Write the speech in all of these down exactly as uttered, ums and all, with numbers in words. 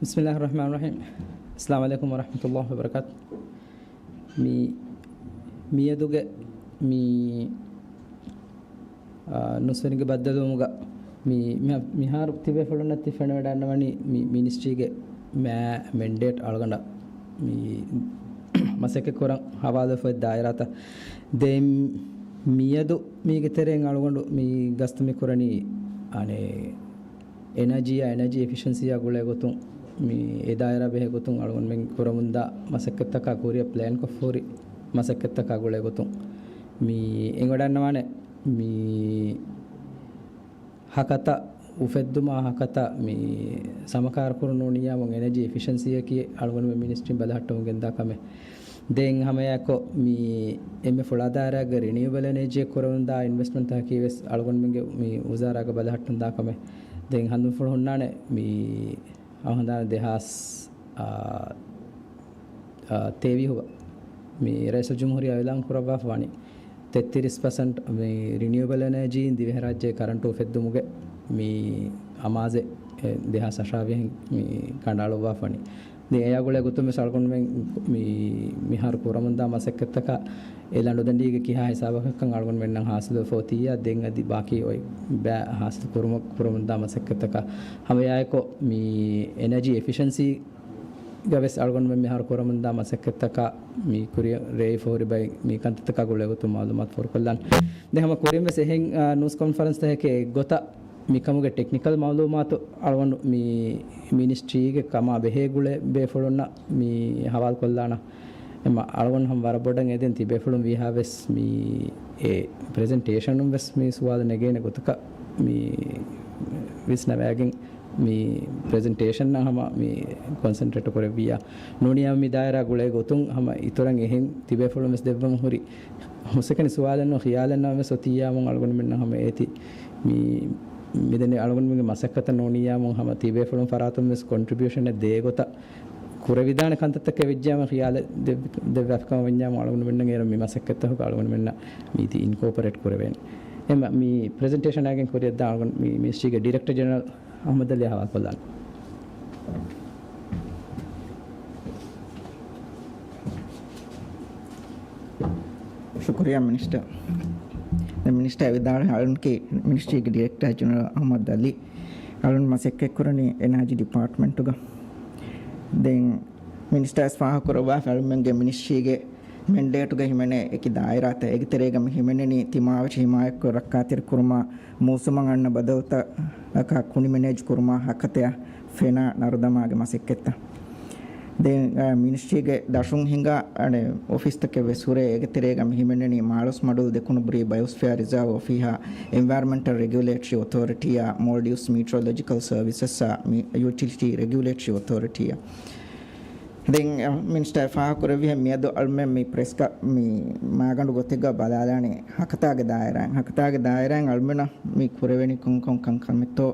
بسم الله الرحمن الرحيم. السلام عليكم ورحمة الله وبركاته. މި، މިއަދުގެ މި، އާ، ނުސްވެރިންގެ ބައްދަލުވުމުގަ މި، މި، މިހާރު ތިބޭފުޅުންނަށް ތި ފެނިވަޑައިގަންނަވަނީ މި މިނިސްޓްރީގެ މެ-، މެންޑޭޓް އަޅުގަނޑަށް މި މަސައްކަތް ކުރަން ހަވާލުވެފައި ދާއިރާތައް. ދެން މިއަދު މީގެ ތެރެއިން އަޅުގަނޑު މި ގަސްތު މި ކުރަނީ، އަނެއް، އެނަޖީއާ، އެނަޖީ އެފިޝަންސީއާ ގުޅޭ ގޮތުން، މި އެ ދާއިރާ ބެހޭ ގޮތުން އަޅުގަނޑުމެން ކުރަމުންދާ މަސައްކަތްތަކާ ކުރިއަށް ޕްލޭންކޮށްފަހުރި މަސައްކަތްތަކާ ގުޅޭ ގޮތުން މި އެނގިވަޑައިގަންނަވާނެ. މި ހަކަތަ އުފެއްދުމާ ހަކަތަ މި ސަމަކާރުކުރުން ނޫނިއްޔާމުން އެނަޖީ އެފިޝަންސީއަކީ އަޅުގަނޑުމެން މިނިސްޓްރީން ބަލަހައްޓަމުން ގެންދާ ކަމެއް. ދެން ހަމައެއާއެކު މި އެންމެ ފުޅާ ދާއިރާގެ ރިނިއުއބަލް އެނަޖީއަށް ކުރަމުންދާ އިންވެސްޓްމަންޓްތަކަކީ ވެސް އަޅުގަނޑުމެންގެ މި ވުޒާރާގަ ބަލަހައްޓަންދާ ކަމެއް. ދެން ހަނދުންފުޅު ހުންނާނެ މި އަހަނދާނ ދެހާސް، އާ، އާ، ތޭވީހުގަ މި ރައީސުލްޖުމްހޫރިއްޔާ އިޢުލާން ކުރައްވާފަ ވަނީ ތެއްތިރީސް ޕަސެންޓް މި ރިނިއުއަބަލް އެނަޖީއިން ދިވެހިރާއްޖޭ ކަރަންޓު އުފެއްދުމުގެ މި އަމާޒެއް ދެހާސް އަށާވިހެން މި ކަނޑައަޅުއްވާފަ ވަނީ. ދެން އެއާ ގުޅޭ ގޮތުން ވެސް އަޅުގަނޑުމެން މި، މިހާރު ކުރަމުންދާ މަސައްކަތްތަކަށް އެ ލަނޑުދަނޑީގެ ކިހާ ހިސާބަކަށްކަން އަޅުގަނޑުމެންނަށް ހާސިލުވެފަ އޮތިއްޔާ، ދެން އަދި ބާކީ އޮތް ބައި ހާސިލު ކުރުމަށް ކުރަމުންދާ މަސައްކަތްތަކަށް ހަމައެއާއެކު މި އެނަޖީ އެފިޝަންސީ ގަ ވެސް އަޅުގަނޑުމެން މިހާރު ކުރަމުންދާ މަސައްކަތްތަކާ މި ކުރިއަށް ރޭވިފަހުރި ބައި މި ކަންތައްތަކާ ގުޅޭ ގޮތުން މައުލޫމާތު ފޯރުކޮށްލާން. ދެން ހަމަ ކުރިން ވެސް އެހެން، އާ، ނޫސް ކޮންފަރެންސްތަކެކޭ އެއްގޮތަށް މިކަމުގެ ޓެކްނިކަލް މައުލޫމާތު އަޅުގަނޑު މި މިނިސްޓްރީގެ ކަމާ ބެހޭ ގުޅޭ ބޭފުޅުންނަށް މި ހަވާލުކޮށްލާނަން. އެމަ އަޅުގަނޑު ހަމަ ވަރަށް ބޮޑަށް އެދެން ތިބޭފުޅުން ވީހާ ވެސް މި އެ ޕްރެޒެންޓޭޝަނުން ވެސް މި ސުވާލު ނެގޭނެ ގޮތަކަށް މި ވިސްނަވައިގެން މި ޕްރެޒެންޓޭޝަންއަށް ހަމަ މި ކޮންސެންޓްރޭޓް ކުރެއްވިއްޔާ ނޫނިއްޔާ މި ދާއިރާ ގުޅޭ ގޮތުން ހަމަ އިތުރަށް އެހެން ތިބޭފުޅުން ވެސް ދެއްވަމުން ހުރި ހުސެކަނި ސުވާލެއްނު ޚިޔާލެއްނަމަ ވެސް އޮތިއްޔާމުން އަޅުގަނޑުމެންނަށް ހަމަ އޭތި މި މިދެންނެވި އަޅުގަނޑުމެންގެ މަސައްކަތަށް ނޫނިއްޔާމުން ހަމަ ތިބޭފުޅުން ފަރާތުން ވެސް ކޮންޓްރިބިއުޝަނެއް ދޭ ގޮތަށް ކުރެވިދާނެ ކަންތައްތަކެއް ވެއްޖާމަ ޚިޔާލެއް ދެއް-، ދެއްވާފިކަމަށް ވަންޏާމު އަޅުގަނޑުމެންނަށް އޭރު މި މަސައްކަތްތަކުގަ އަޅުގަނޑުމެންނަށް މީތި އިންކޯޕަރޭޓް ކުރެވޭނެ. އެމަ މި ޕްރެޒެންޓޭޝަނާގެން ކުރިއަށްދާ އަޅުގަނޑު މި މިނިސްޓްރީގެ ޑިރެކްޓަރ ޖެނެރަލް އަޙްމަދު އަލީ ހަވާލުކޮށްލާން. ޝުކުރިއްޔާ މިނިސްޓަރ. ދެން މިނިސްޓަރ ވިދާޅުވި އަޅުން ކީ މިނިސްޓްރީގެ ޑިރެކްޓަރ ޖެނެރަލް އަޙްމަދު އަލީ. އަޅުން މަސައްކަތް ކުރަނީ އެނާޖީ ޑިޕާޓްމަންޓުގަ. ދެން މިނިސްޓަރ ވެސް ފާހަގަކުރައްވާފަ އަޅުމެންގެ މިނިސްޓްރީގެ މެންޑޭޓުގަ ހިމެނޭ އެކި ދާއިރާތައް. އޭގެ ތެރޭގަ މި ހިމެނެނީ ތިމާވެށި ހިމާޔަތްކޮށް ރައްކާތެރި ކުރުމާ، މޫސުމަށް އަންނަ ބަދަލުތަކާ ކުނި މެނޭޖް ކުރުމާ ހަކަތަޔަށް ފެނާ ނަރުދަމާގެ މަސައްކަތްތައް. ދެން، އަ، މިނިސްޓްރީގެ ދަށުން ހިނގާ، އަނެއް، އޮފީސްތަކެއް ވެސް ހުރޭ. އޭގެ ތެރޭގަ މި ހިމެނެނީ މާޅޮސް މަޑުލު ދެކުނުބުރީ ބަޔޮސްފިއާ ރިޒާވް އޮފީހާ، އެންވަޔަރަމެންޓަލް ރެގިއުލޭޓަރީ އޮތޯރިޓީއާ، މޯލްޑިވްސް މީޓިއޮލޮޖިކަލް ސަރވިސަސްއާ، މި ޔުޓިލިޓީ ރެގިއުލޭޓަރީ އޮތޯރިޓީއާ. ދެން، އަ، މިނިސްޓަރ ފާހަގަކުރެއްވިހެން މިއަދު އަޅުމެން މި ޕްރެސްގަ މި މާގަނޑު ގޮތެއްގަ ބަލާލާނީ ހަކަތާގެ ދާއިރާއިން. ހަކަތާގެ ދާއިރާއިން އަޅުމެންނަށް މި ކުރެވެނީ ކޮން ކޮން ކަންކަމެއްތޯ،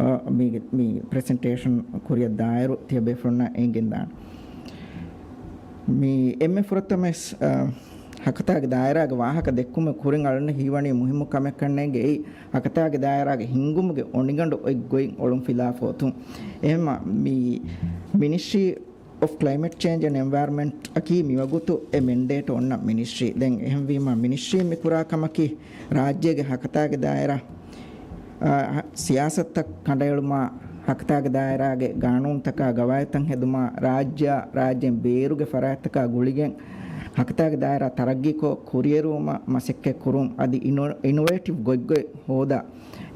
އަ، މީގެ، މި ޕްރެޒެންޓޭޝަން ކުރިއަށް ދާއިރު ތިޔަބޭފުޅުންނަށް އެނގިގެންދާނެ. މި އެންމެ ފުރަތަމަވެސް، އަ، ހަކަތާގެ ދާއިރާގެ ވާހަކަ ދެއްކުމެއް ކުރިން އަޅުންނަށް ހީވަނީ މުހިއްމު ކަމެއް ކަންނޭނގެ އެއީ، ހަކަތާގެ ދާއިރާގެ ހިންގުމުގެ އޮނިގަނޑު އޮތް ގޮތް އޮޅުން ފިލާފަ އޮތުން. އެހެންމަ މި މިނިސްޓްރީ އޮފް ކްލައިމެޓް ޗޭންޖް އެންޑް އެންވަޔަރަމެންޓް އަކީ މިވަގުތު އެ މެންޑޭޓް އޮންނަ މިނިސްޓްރީ. ދެން އެހެންވީމަ މިނިސްޓްރީ މި ކުރާ ކަމަކީ ރާއްޖޭގެ ހަކަތާގެ ދާއިރާ، އާ، ހަ-، ސިޔާސަތުތައް ކަނޑައެޅުމާ، ހަކަތާގެ ދާއިރާގެ ގާނޫނުތަކާ ގަވާއިދުތައް ހެދުމާ، ރާއްޖެއާ ރާއްޖޭން ބޭރުގެ ފަރާތްތަކާ ގުޅިގެން ހަކަތާގެ ދާއިރާ ތަރައްގީކޮށް ކުރިއެރުވުމަށް މަސައްކަތް ކުރުން. އަދި އިނޮ-، އިނޮވޭޓިވް ގޮތްގޮތް ހޯދާ،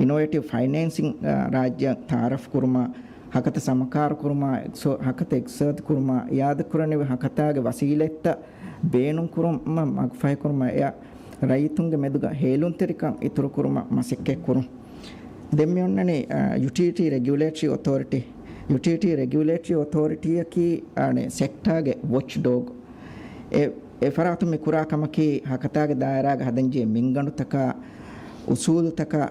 އިނޮވޭޓިވް ފައިނޭންސިން، އާ، ރާއްޖެއަށް ތައާރަފް ކުރުމާ، ހަކަތަ ސަމަކާރު ކުރުމާ، އެކްސޯ-، ހަކަތަ އިގްތިސާދު ކުރުމާ، އިއާދަ ކުރަނިވި ހަކަތާގެ ވަސީލަތްތައް ބޭނުން ކުރުމަށް މަގުފަހި ކުރުމަށް އެއަށް ރައްޔިތުންގެ މެދުގަ ހޭލުންތެރިކަން އިތުރު ކުރުމަށް މަސައްކަތް ކުރުން. ދެން މި އޮންނަނީ، އަ، ޔުޓިލިޓީ ރެގިއުލޭޓަރީ އޮތޯރިޓީ. ޔުޓިލިޓީ ރެގިއުލޭޓަރީ އޮތޯރިޓީއަކީ، އަނެއް، ސެކްޓާގެ ވޮޗް ޑޮގް. އެ، އެ ފަރާތުން މި ކުރާ ކަމަކީ ހަކަތާގެ ދާއިރާގަ ހަދަންޖެހޭ މިންގަނޑުތަކާ، އުސޫލުތަކާ،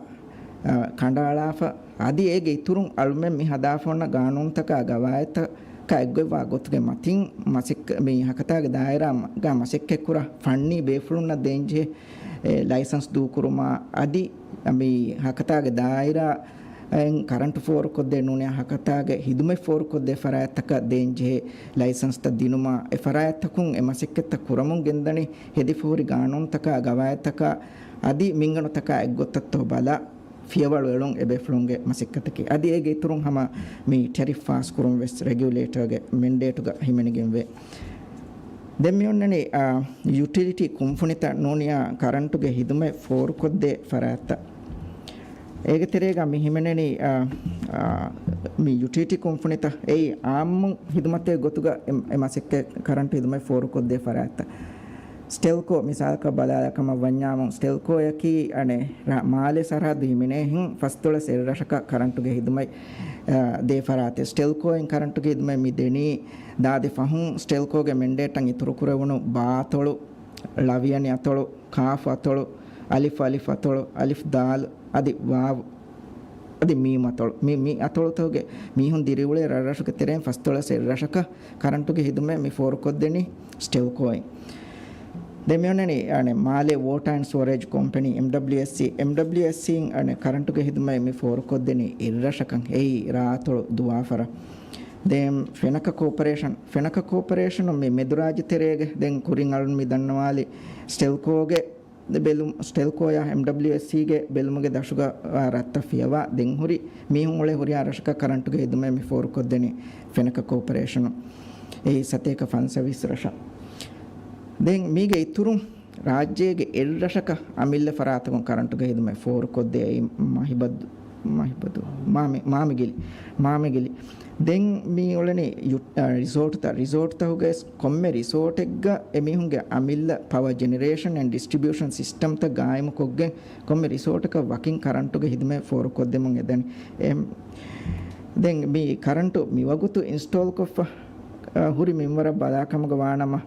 އަ، ކަނޑައަޅާފަ، އަދި އޭގެ އިތުރުން އަޅުމެން މި ހަދާފަ އޮންނަ ގާނޫނުތަކާ ގަވާއިދުތަކާ އެއްގޮތްވާ ގޮތުގެ މަތިން މަސައްކަ-، މި ހަކަތާގެ ދާއިރާގަ މަސައްކަތްކުރާ ފަންނީ ބޭފުޅުންނަށް ދޭންޖެހޭ، އެ، ލައިސަންސް ދޫކުރުމާ، އަދި މި ހަކަތާގެ ދާއިރާ އެއިން ކަރަންޓު ފޯރުކޮށްދޭ ނޫނިޔާ ހަކަތާގެ ހިދުމަތް ފޯރުކޮށްދޭ ފަރާތްތަކަށް ދޭންޖެހޭ ލައިސަންސްތައް ދިނުމާ، އެ ފަރާތްތަކުން އެ މަސައްކަތްތައް ކުރަމުން ގެންދަނީ ހެދިފަހުރި ގާނޫނުތަކާ، ގަވާއިދުތަކާ އަދި މިންގަނޑުތަކާ އެއްގޮތަށްތޯ ބަލާ، ފިޔަވަޅު އެޅުން އެބޭފުޅުންގެ މަސައްކަތަކީ. އަދި އޭގެ އިތުރުން ހަމަ މި ޓެރިފް ފާސްކުރުން ވެސް ރެގިއުލޭޓަރގެ މެންޑޭޓުގަ ހިމެނިގެންވޭ. ދެން މި އޮންނަނީ، އާ، ޔުޓިލިޓީ ކުންފުނިތައް ނޫނިޔާ ކަރަންޓުގެ ހިދުމަތް ފޯރުކޮށްދޭ ފަރާތްތައް. އޭގެ ތެރޭގަ މި ހިމެނެނީ، އާ، އާ، މި ޔުޓިލިޓީ ކުންފުނިތައް އެއީ އާއްމު ހިދުމަތެއް ގޮތުގަ އެ، އެ މަސައްކަތް ކަރަންޓު ހިދުމަތް ފޯރުކޮށްދޭ ފަރާތްތައް. ސްޓެލްކޯ މިސާލަކަށް ބަލާލާ ކަމަށް ވަންޏާމު، ސްޓެލްކޯއަކީ އަނެއް ރާ-، މާލެ ސަރަހައްދު ހިމެނޭހެން ފަސްދޮޅަސް އެއްރަށަކަށް ކަރަންޓުގެ ހިދުމަތް، އާ، ދޭ ފަރާތެއް. ސްޓެލްކޯއިން ކަރަންޓުގެ ހިދުމަތް މި ދެނީ ދާދި ފަހުން ސްޓެލްކޯގެ މެންޑޭޓަށް އިތުރުކުރެވުނު ބާ އަތޮޅު، ޅަވިޔަނި އަތޮޅު، ކާފު އަތޮޅު، އަލިފު އަލިފު އަތޮޅު، އަލިފު ދާލު، އަދި ވާވު، އަދި މީމު އަތޮޅު. މި، މި އަތޮޅުތަކުގެ މީހުން ދިރިއުޅޭ ރަށްރަށުގެ ތެރެއިން ފަސްދޮޅަސް އެއްރަށަކަށް ކަރަންޓުގެ ހިދުމަތް މި ފޯރުކޮށްދެނީ ސްޓެލްކޯއިން. ދެން މި އޮންނަނީ، އަނެއް، މާލޭ ވޯޓާ އެންޑް ސްޓޯރޭޖް ކޮމްޕެނީ، އެމްޑަބްލިއުއެސްސީ. އެމްޑަބްލިއުއެސްސީއިން އަނެއް ކަރަންޓުގެ ހިދުމަތް މި ފޯރުކޮށްދެނީ އެއްރަށަކަށް. އެއީ ރާ އަތޮޅު ދުވާފަރަށް. ދެން ފެނަކަ ކޯޕަރޭޝަން، ފެނަކަ ކޯޕަރޭޝަނުން މި މެދުރާއްޖެ ތެރޭގެ ދެން ކުރިން އަޅުން މި ދަންނަވާލި ސްޓެލްކޯގެ ބެލުމް، ސްޓެލްކޯޔާ އެމްޑަބްލިއުއެސްސީގެ ބެލުމުގެ ދަށުގަ ރަށްތައް ފިޔަވާ ދެން ހުރި މީހުން އުޅޭ ހުރިހާ ރަށަކަށް ކަރަންޓުގެ ހިދުމަތް މި ފޯރުކޮށްދެނީ ފެނަކަ ކޯޕަރޭޝަނުން. އެއީ ސަތޭކަ ފަންސަވީސް ރަށަށް. ދެން މީގެ އިތުރުން ރާއްޖޭގެ އެއްރަށަކަށް އަމިއްލަ ފަރާތަކުން ކަރަންޓުގެ ހިދުމަތް ފޯރުކޮށްދޭ އެއީ މަހިބަދު، މަހިބަދު، މާމި، މާމިގިލި، މާމިގިލި. ދެން މި އުޅެނީ ޔު-، އަ، ރިސޯޓްތައް، ރިސޯޓްތަކުގެ ކޮންމެ ރިސޯޓެއްގަ އެމީހުންގެ އަމިއްލަ ޕަވަ ޖެނެރޭޝަން އެންޑް ޑިސްޓްރިބިއުޝަން ސިސްޓަމްތައް ގާއިމުކޮށްގެން ކޮންމެ ރިސޯޓަކަށް ވަކިން ކަރަންޓުގެ ހިދުމަތް ފޯރުކޮށްދެމުން އެދެނީ. އެ، ދެން މި ކަރަންޓު މިވަގުތު އިންސްޓޯލްކޮށްފަ، އަ، ހުރި މިންވަރަށް ބަލާކަމުގަ ވާނަމަ،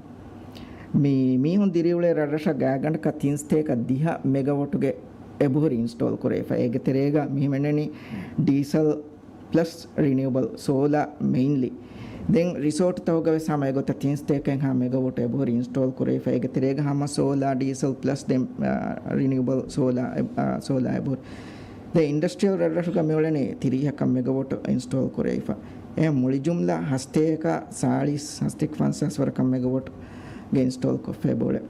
މި މީހުން ދިރިއުޅޭ ރަށްރަށަށް ގާތްގަނޑަކަށް ތިން ސަތޭކަ ދިހަ މެގަވޮޓުގެ އެބަހުރި އިންސްޓޯލް ކުރެވިފަ. އޭގެ ތެރޭގަ މި ހިމެނެނީ ޑީސަލް ޕްލަސް ރިނިއުއަބަލް ސޯލާ މެއިންލީ. ދެން ރިސޯޓްތަކުގަ ވެސް ހަމަ އެގޮތަށް ތިން ސަތޭކަ ހަ މެގަވޮޓް އެބަހުރި އިންސްޓޯލް ކުރެވިފަ. އޭގެ ތެރޭގަ ހަމަ ސޯލާ ޑީސަލް ޕްލަސް ދެން، އާ، ރިނިއުއަބަލް ސޯލާ އެ-، އާ، ސޯލާ އެބަހުރި. ދެން އިންޑަސްޓްރިއަލް ރަށްރަށުގަ މިއުޅެނީ ތިރީހަކަށް މެގަވޮޓް އިންސްޓޯލް ކުރެވިފަ. އެ މުޅި ޖުމްލަ ހަސަތޭކަ ސާޅީސް، ހަސަތޭކަ ފަންސާސް ވަރަކަށް މެގަވޮޓްގެ އިންސްޓޯލް ކޮށްފަ އެބައުޅޭ.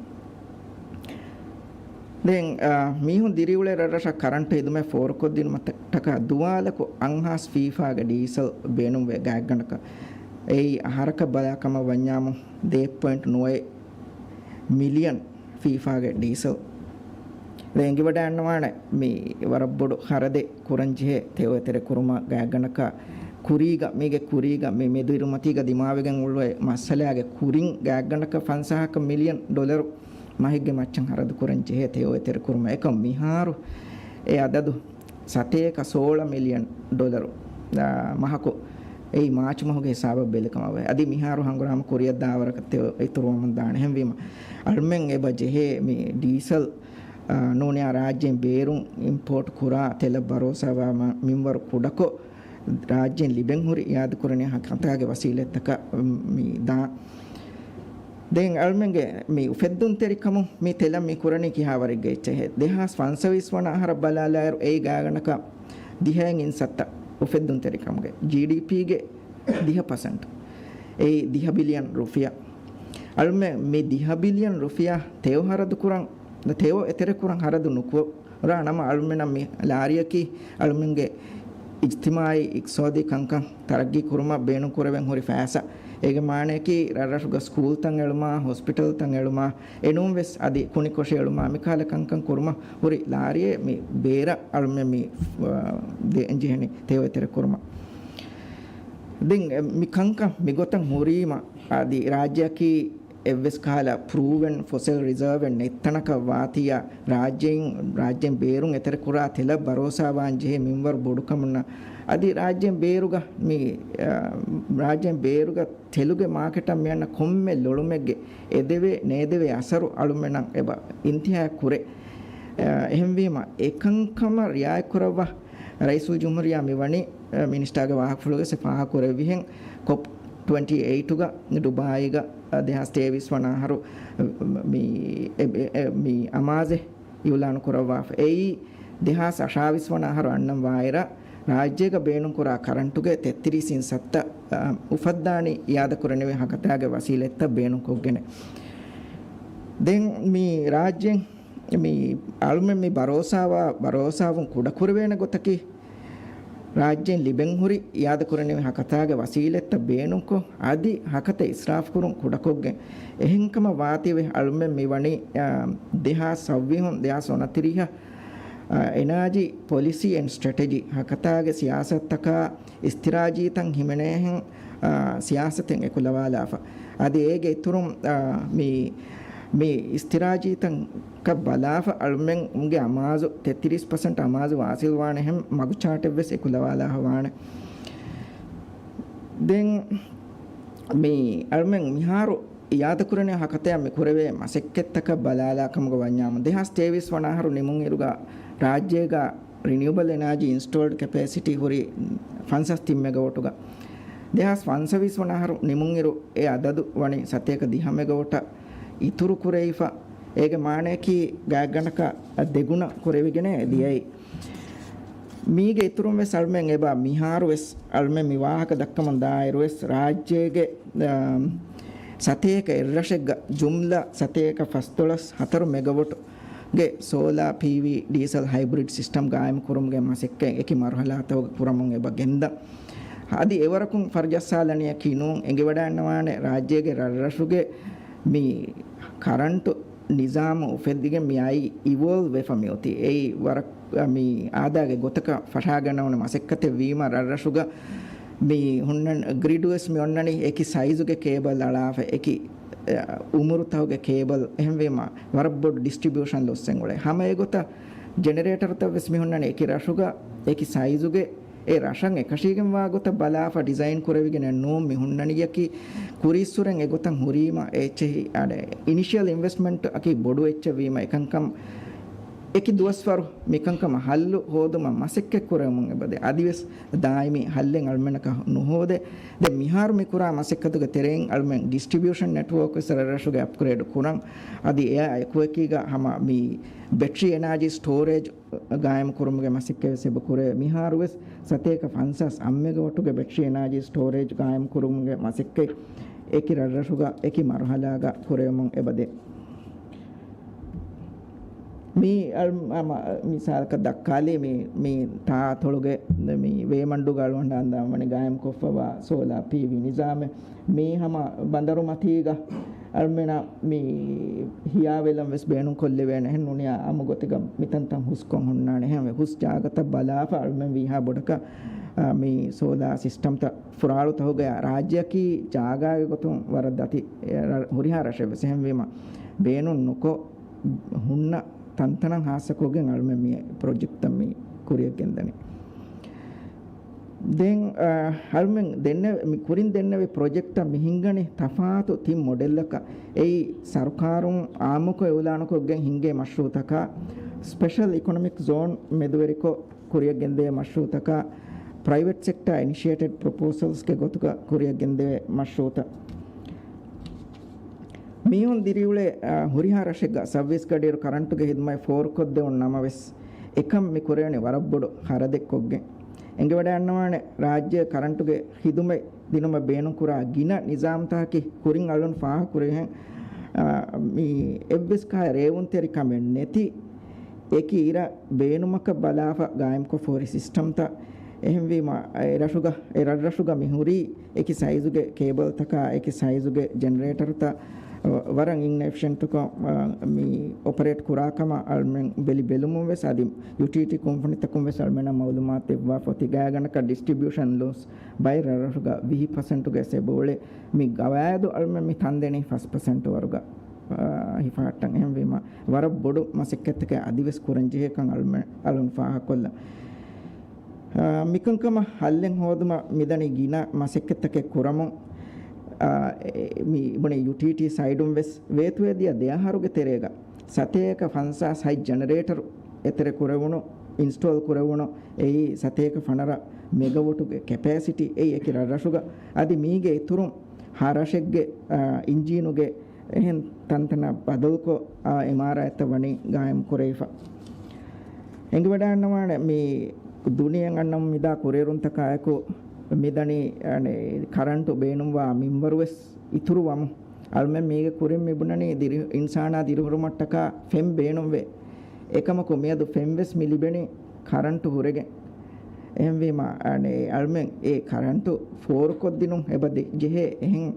ދެން، އާ، މީހުން ދިރިއުޅޭ ރަށްރަށަށް ކަރަންޓު ހިދުމަތް ފޯރުކޮށްދިނުމަށްޓަކާ ދުވާލަކު އަށްހާސް ފީފާގެ ޑީސަލް ބޭނުންވޭ ގާތްގަނޑަކަށް. އެއީ އަހަރަކަށް ބަލާ ކަމަށް ވަންޏާމު، ދޭއް ޕޮއިންޓް ނުވައެއް މިލިއަން ފީފާގެ ޑީސަލް. ދެން އެނގިވަޑައިގަންނަވާނެ މި ވަރަށް ބޮޑު ޚަރަދެއް ކުރަންޖެހޭ ތެޔޮ އެތެރެ ކުރުމަށް ގާތްގަނޑަކަށް ކުރީގަ، މީގެ ކުރީގަ މި މެދުއިރުމަތީގަ ދިމާވެގެން އުޅުވޭ މައްސަލާގެ ކުރިން ގާތްގަނޑަކަށް ފަންސާހަކަށް މިލިއަން ޑޮލަރު މަހެއްގެ މައްޗަށް ހަރަދު ކުރަން ޖެހޭ ތެޔޮ އެތެރެ ކުރުމަށް. އެކަމް މިހާރު އެ އަދަދު ސަތޭކަ ސޯޅަ މިލިއަން ޑޮލަރު، އާ، މަހަކު. އެއީ މާޗު މަހުގެ ހިސާބަށް ބެލި ކަމަށް ވޭ. އަދި މިހާރު ހަނގުރާމަ ކުރިއަށް ދާވަރަކަށް ތެޔޮ އިތުރުވަމުން ދާނެ. އެހެންވީމަ، އަޅުމެން އެބަ ޖެހޭ މި ޑީސަލް، އާ، ނޫނިޔާ ރާއްޖޭން ބޭރުން އިމްޕޯޓް ކުރާ ތެލަށް ބަރޯސާވާ މަ-، މިންވަރު ކުޑަކޮށް، ރާއްޖޭން ލިބެން ހުރި އިއާދަކުރަނީ ހަ-، ހަތާގެ ވަސީލަތްތަކަށް މި ދާން. ދެން އަޅުމެންގެ މި އުފެއްދުންތެރިކަމުން މި ތެލަށް މި ކުރަނީ ކިހާވަރެއްގެ އެއްޗެއް. ދެހާސް ފަންސަވީސް ވަނަ އަހަރަށް ބަލާލާއިރު، އެއީ ގާތްގަނޑަކަށް ދިހައިން އިން ސައްތަ އުފެއްދުންތެރިކަމުގެ ޖީޑީޕީގެ ދިހަ ޕަސެންޓް. އެއީ ދިހަ ބިލިއަން ރުފިޔާ. އަޅުމެން މި ދިހަ ބިލިއަން ރުފިޔާ ތެޔޮ ހަރަދު ކުރަން، ތެޔޮ އެތެރެ ކުރަން ހަރަދު ނުކުރާ ނަމަ، އަޅުމެންނަށް މި ލާރިއަކީ އަޅުމެންގެ އިޖްތިމާޢީ އިޤްތިޞާދީ ކަންކަން ތަރައްޤީ ކުރުމަށް ބޭނުން ކުރެވެން ހުރި ފައިސާ. އޭގެ މާނަޔަކީ ރަށްރަށުގަ ސްކޫލްތައް އެޅުމާ، ހޮސްޕިޓަލްތައް އެޅުމާ، އެނޫން ވެސް އަދި ކުނިކޮށި އެޅުމާ، މިކަހަލަ ކަންކަން ކުރުމަށް ހުރި ލާރިއެއް މި ބޭރަށް އަޅުމެން މި، އާ، ދޭން ޖެހެނީ ތެޔޮ އެތެރެ ކުރުމަށް. ދެން މި ކަންކަން މިގޮތަށް ހުރީމަ، އަދި ރާއްޖެއަކީ އެއްވެސް ކަހަލަ ޕްރޫވެން ފޮސިލް ރިޒާވެއް ނެތް ތަނަކަށް ވާތީއާ، ރާއްޖެއިން، ރާއްޖޭން ބޭރުން އެތެރެކުރާ ތެލަށް ބަރޯސާވާން ޖެހޭ މިންވަރު ބޮޑުކަމުންނަށް، އަދި ރާއްޖޭން ބޭރުގަ މި، އާ، ރާއްޖޭން ބޭރުގަ ތެލުގެ މާކެޓަށް މިއަންނަ ކޮންމެ ލޮޅުމެއްގެ އެދެވޭ ނޭދެވޭ އަސަރު އަޅުމެންނަށް އެބަ އިންތިހާއަށް ކުރޭ. އާ، އެހެންވީމަ، އެކަންކަމަށް ރިއާޔަތްކުރައްވާ ރައީސުލްޖުމްހޫރިއްޔާ މިވަނީ، އަ، މިނިސްޓާގެ ވާހަކަފުޅުގަ ފާހަގަކުރެއްވިހެން، ކޮޕް ޓްވެންޓީ އެއިޓުގަ ދުބާއީގަ، އަ، ދެހާސް ތޭވީސް ވަނަ އަހަރު، މި، އެ، އެ، އެ، މި އަމާޒެއް އިއުލާނު ކުރައްވާފަ. އެއީ، ދެހާސް އަށާވީސް ވަނަ އަހަރު އަންނަން ވާއިރަށް، ރާއްޖޭގަ ބޭނުންކުރާ ކަރަންޓުގެ ތެއްތިރީސް އިން ސައްތަ، އަ، އުފައްދާނީ އިއާދަކުރަނިވި ހަކަތާގެ ވަސީލަތްތައް ބޭނުންކޮށްގެނެ. ދެން މި ރާއްޖޭން މި އަޅުމެން މި ބަރޯސާވާ، ބަރޯސާވުން ކުޑަކުރެވޭނެ ގޮތަކީ، ރާއްޖޭން ލިބެންހުރި އިއާދަކުރަނިވި ހަކަތާގެ ވަސީލަތްތައް ބޭނުންކޮށް، އަދި ހަކަތަ އިސްރާފުކުރުން ކުޑަކޮށްގެން. އެހެންކަމަށް ވާތީވެ އަޅުމެން މިވަނީ، އާ، ދެހާސް ސައްވީހުން، ދެހާސް އޮނަތިރީހަ، އާ، އެނާޖީ ޕޮލިސީ އެންޑް ސްޓްރެޓެޖީ ހަކަތާގެ ސިޔާސަތުތަކާ އިސްތިރާޖީތައް ހިމެނޭހެން، އާ، ސިޔާސަތެއް އެކުލަވާލާފަ. އަދި އޭގެ އިތުރުން، އާ، މި، މި އިސްތިރާޖީތަކަށް ބަލާފަ އަޅުމެންގެ އަމާޒު، ތެއްތިރީސް ޕަސެންޓް އަމާޒު ވާސިލްވާނެހެން މަގުޗާޓެއްވެސް އެކުލަވާލާފަ ވާނެ. ދެން މި އަޅުމެން މިހާރު އިއާދަކުރަނިވި ހަކަތަޔަށް މި ކުރެވޭ މަސައްކަތްތަކަށް ބަލާލާ ކަމުގަ ވަންޏާމު، ދެހާސް ތޭވީސް ވަނަ އަހަރު ނިމުން އިރުގަ ރާއްޖޭގަ ރިނިއުބަލް އެނާޖީ އިންސްޓޯލްޑް ކެޕޭސިޓީ ހުރީ ފަންސާސް ތިން މެގަވޮޓުގަ. ދެހާސް ފަންސަވީސް ވަނަ އަހަރު ނިމުން އިރު އެ އަދަދު ވަނީ ސަތޭކަ ދިހަ މެގަވޮޓަށް އިތުރު ކުރެވިފަ. އޭގެ މާނަޔަކީ ގާތްގަނޑަކަށް ދެގުނަ ކުރެވިގެނޭ ދިޔައީ. މީގެ އިތުރުން ވެސް އަޅުމެން އެބަ މިހާރު ވެސް އަޅުމެން މި ވާހަކަ ދައްކަމުން ދާއިރު ވެސް ރާއްޖޭގެ، އަ، ސަތޭކަ އެއްރަށެއްގަ ޖުމްލަ ސަތޭކަ ފަސްދޮޅަސް ހަތަރު މެގަވޮޓު ގެ ސޯލާ ޕީވީ ޑީސަލް ހައިބްރިޑް ސިސްޓަމް ގާއިމް ކުރުމުގެ މަސައްކަތް އެކި މަރުހަލާތަކުގަ ކުރަމުން އެބަ ގެންދަން. އަދި އެވަރަކުން ފަރު ޖައްސާލަނިއަކީ ނޫން. އެނގިވަޑައިންނަވާނެ ރާއްޖޭގެ ރަށްރަށުގެ މި ކަރަންޓު ނިޒާމު އުފެއްދިގެން މި އައި އިވޯލްވް ވެފަ މިއޮތީ. އެއީ ވަރަށް މި އާދައިގެ ގޮތަކަށް ފަށާގަންނަވަނި މަސައްކަތެއް ވީމަ، ރަށްރަށުގަ މި ހުންނަން ގްރިޑް ވެސް މި އޮންނަނީ އެކި ސައިޒުގެ ކޭބަލް އަޅާފަ، އެކި، އެ، އުމުރުތަކުގެ ކޭބަލް. އެހެންވީމަ، ވަރަށް ބޮޑު ޑިސްޓްރިބިއުޝަން ލޮސްއެއް އުޅޭ. ހަމަ އެގޮތަށް ޖެނެރޭޓަރުތައް ވެސް މި ހުންނަނީ އެކި ރަށުގަ، އެކި ސައިޒުގެ، އެ ރަށަށް އެކަށީގެންވާ ގޮތަށް ބަލާފަ ޑިޒައިން ކުރެވިގެނެއް ނޫން. މި ހުންނަނީއަކީ ކުރީއްސުރެން އެގޮތަށް ހުރީމަ، އެއްޗެހި، އަނެ، އިނިޝިއަލް އިންވެސްޓްމަންޓް އަކީ ބޮޑު އެއްޗެއް ވީމަ، އެކަންކަން އެކި ދުވަސްވަރު މިކަންކަމަށް ހައްލު ހޯދުމަށް މަސައްކަތް ކުރެވެމުން އެބަދޭ. އަދިވެސް ދާއިމީ ހައްލެއް އަޅުމެންނަކަށް ނުހޯދޭ. ދެން މިހާރު މި ކުރާ މަސައްކަތުގެ ތެރެއިން އަޅުމެން ޑިސްޓްރިބިއުޝަން ނެޓްވޯކް ވެސް ރަށްރަށުގެ އަޕްގްރޭޑް ކުރަން. އަދި އެއާ އެކުއެކީގަ ހަމަ މި ބެޓްރީ އެނާޖީ ސްޓޯރޭޖް ގާއިމް ކުރުމުގެ މަސައްކަތް ވެސް އެބަ ކުރޭ. މިހާރު ވެސް ސަތޭކަ ފަންސާސް އަށް މެގަވަޓުގެ ބެޓްރީ އެނާޖީ ސްޓޯރޭޖް ގާއިމް ކުރުމުގެ މަސައްކަތް އެކި ރަށްރަށުގަ އެކި މަރުހަލާގަ ކުރެވެމުން އެބަދޭ. މި އަޅު-، އަ، މަ-، މިސާލަކަށް ދައްކާލީ މި، މި ތާއަތޮޅުގެ މި ވޭމަންޑުގަ އަޅުގަނޑާ ދާންވަނީ ގާއިމް ކޮށްފަވާ ސޯލާ ޕީވީ ނިޒާމެއް. މީ ހަމަ ބަނދަރު މަތީގަ އަޅުމެނަށް މި ހިޔާވެލަން ވެސް ބޭނުން ކޮށްލެވޭނެ. އެހެން ނޫނިއްޔާ އާއްމު ގޮތެއްގަ މިތަންތަން ހުސްކޮށް ހުންނާނެ. އެހެންވެ ހުސް ޖާގަތައް ބަލާފަ އަޅުމެން ވީހާ ބޮޑަކަށް، އާ، މި ސޯލާ ސިސްޓަމްތައް ފުރާޅުތަކުގަ ރާއްޖެއަކީ ޖާގާގެ ގޮތުން ވަރަށް ދަތި، އެ، ރަ-، ހުރިހާ ރަށެއް ވެސް. އެހެންވީމަ ބޭނުން ނުކޮށް ހުންނަ ތަންތަނަށް ހާއްސަކޮށްގެން އަޅުމެން މި ޕްރޮޖެކްޓްތައް މި ކުރިއަށް ގެންދަނީ. ދެން، އަ، އަޅުމެން ދެންނެވި، މި ކުރިން ދެންނެވި ޕްރޮޖެކްޓްތައް މި ހިންގަނީ ތަފާތު ތިން މޮޑެލްއަކަށް. އެއީ ސަރުކާރުން އާއްމުކޮށް އިއުލާނުކޮށްގެން ހިންގޭ މަޝްރޫއުތަކާ، ސްޕެޝަލް އިކޮނޮމިކް ޒޯން މެދުވެރިކޮށް ކުރިއަށް ގެންދެވޭ މަޝްރޫއުތަކާ، ޕްރައިވެޓް ސެކްޓާ އިނިޝިއޭޓެޑް ޕްރޮޕޯސަލްސްގެ ގޮތުގަ ކުރިއަށް ގެންދެވޭ މަޝްރޫއުތައް. މީހުން ދިރިއުޅޭ، އަ، ހުރިހާ ރަށެއްގަ ސައުވީސް ގަޑިއިރު ކަރަންޓުގެ ހިދުމަތް ފޯރުކޮށްދެވުން ނަމަވެސް، އެކަން މި ކުރެވެނީ ވަރަށް ބޮޑު ޚަރަދެއްކޮށްގެން. އެނގިވަޑައިގަންނަވާނެ، ރާއްޖެ ކަރަންޓުގެ ހިދުމަތް ދިނުމަށް ބޭނުންކުރާ ގިނަ ނިޒާމްތަކަކީ ކުރިން އަޅުން ފާހަގަކުރިހެން، އާ، މި އެއްވެސް ކާ ރޭވުންތެރިކަމެއް ނެތި، އެކި އިރަށް ބޭނުމަކަށް ބަލާފަ ގާއިމްކޮށްފަ ހުރި ސިސްޓަމްތައް. އެހެންވީމަ، އެ ރަށުގަ، އެ ރަށްރަށުގަ މި ހުރީ އެކި ސައިޒުގެ ކޭބަލްތަކާ، އެކި ސައިޒުގެ ޖެނެރޭޓަރުތައް ވަރަށް އިންއެފިޝިއެންޓުކޮށް، އާ، މި އޮޕަރޭޓް ކުރާ ކަމަށް އަޅުމެން ބެލި ބެލުމުން ވެސް އަދި ޔުޓިލިޓީ ކުންފުނިތަކުން ވެސް އަޅުމެންނަށް މައުލޫމާތު ދެއްވާފަ އޮތީ ގާތްގަނޑަކަށް ޑިސްޓްރިބިއުޝަން ލޮސް ބައެއް ރަށްރަށުގަ ވިހި ޕަސެންޓުގެ އެބަ އުޅޭ. މި ގަވާއިދު އަޅުމެން މި ތަންދެނީ ފަސް ޕަސެންޓު ވަރުގަ، އާ، ހިފަހައްޓަން. އެހެންވީމަ، ވަރަށް ބޮޑު މަސައްކަތްތަކެއް އަދިވެސް ކުރަން ޖެހޭކަން އަޅުމެ-، އަޅުން ފާހަގަކޮށްލަން. އާ، މިކަންކަމަށް ހައްލެއް ހޯދުމަށް މިދަނީ ގިނަ މަސައްކަތްތަކެއް ކުރަމުން. އާ، އެ، މި ބުނެ ޔުޓީޓީ ސައިޑުން ވެސް ވޭތުވެދިޔަ ދެ އަހަރުގެ ތެރޭގަ ސަތޭކަ ފަންސާސް ހަތް ޖެނެރޭޓަރު އެތެރެ ކުރެވުނު، އިންސްޓޯލް ކުރެވުނު، އެއީ ސަތޭކަ ފަނަރަ މެގަވޮޓުގެ ކެޕޭސިޓީ އެއީ އެކި ރަށްރަށުގަ. އަދި މީގެ އިތުރުން ހަ ރަށެއްގެ، އާ، އިންޖީނުގެ އެހެން ތަންތަނަށް ބަދަލުކޮށް، އާ، އެމްއާރްއައިތައް ވަނީ ގާއިމް ކުރެވިފަ. އެނގިވަޑައިންނަވާނެ މި ދުނިޔެއަށް އަންނަމުން މިދާ ކުރިއެރުންތަކާއެކު މިދަނީ، އަނެ، ކަރަންޓު ބޭނުންވާ މިންވަރުވެސް އިތުރުވަމުން. އަޅުމެން މީގެ ކުރިން މިބުނަނީ ދިރި-، އިންސާނާ ދިރިހުރުމަށްޓަކާ ފެން ބޭނުންވޭ. އެކަމަކު މިއަދު ފެންވެސް މި ލިބެނީ ކަރަންޓު ހުރެގެން. އެހެންވީމަ، އަނެ، އަޅުމެން އެ ކަރަންޓު ފޯރުކޮށްދިނުން އެބަ ދެ-، ޖެހޭ. އެހެން،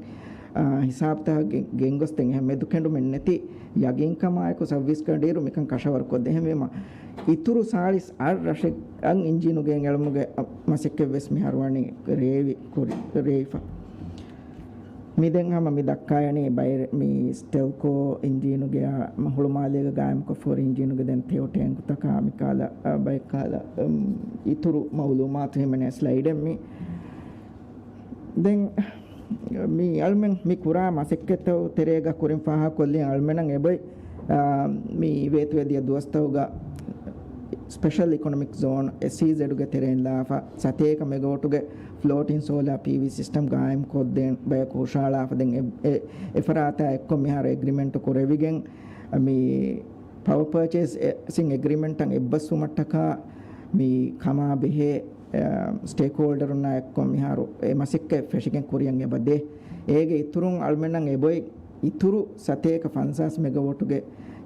އާ، ހިސާބުތަކަށް ގެ-، ގެންގޮސްދެން އެހެން މެދުކެނޑުމެއް ނެތި ޔަގީންކަމާއެކު ސައުވީސް ގަޑިއިރު މިކަން ކަށަވަރުކޮށްދޭ. އެހެންވީމަ، އިތުރު ސާޅީސް އަށް ރަށެއްގަ އިންޖީނުގެ އެޅުމުގެ މަސައްކަތްވެސް މިހާރު ވަނީ ރޭވި ކުރި-، ރޭވިފަ. މި ދެން ހަމަ މި ދައްކާ އެޅެނީ ބައެއް މި ސްޓެލްކޯ އިންޖީނުގެ ހުޅުމާލޭގަ ގާއިމްކޮށްފަ ހުރި އިންޖީނުގެ ދެން ތެޔޮ ޓޭންކުތަކާ މި ކާލަ، އަ، ބައެއް ކާލަ، އުމް، އިތުރު މައުލޫމާތު ހިމެނޭ ސްލައިޑެއް މި. ދެން މި އަޅުމެން މި ކުރާ މަސައްކަތްތައް ތެރޭގަ ކުރިން ފާހަގަކޮށްލި އަޅުމެންނަށް އެބައި، އާ، މި ވޭތުވެދިޔަ ދުވަސްތަކުގަ ސްޕެޝަލް އިކޮނޮމިކް ޒޯން، އެސްއީޒެޑްގެ ތެރެއިން ލާފަ ސަތޭކަ މެގަވޮޓުގެ ފްލޯޓިން ސޯލާ ޕީވީ ސިސްޓަމް ގާއިމް ކޮށްދޭން ބަޔަކު ހުށަހަޅާފަ ދެން އެ، އެ، އެފަރާތާ އެއްކޮށް މިހާރު އެގްރިމެންޓު ކުރެވިގެން މި ޕަވަ ޕަރޗޭސިން އެގްރިމެންޓަށް އެއްބަސްވުމަށްޓަކާ މި ކަމާ ބެހޭ، އަ، ސްޓޭކްހޯލްޑަރުންނާ އެއްކޮށް މިހާރު އެ މަސައްކަތް ފެށިގެން ކުރިއަށް އެބަ ދޭ. އޭގެ އިތުރުން އަޅުމެންނަށް އެބައި އިތުރު ސަތޭކަ ފަންސާސް މެގަވޮޓުގެ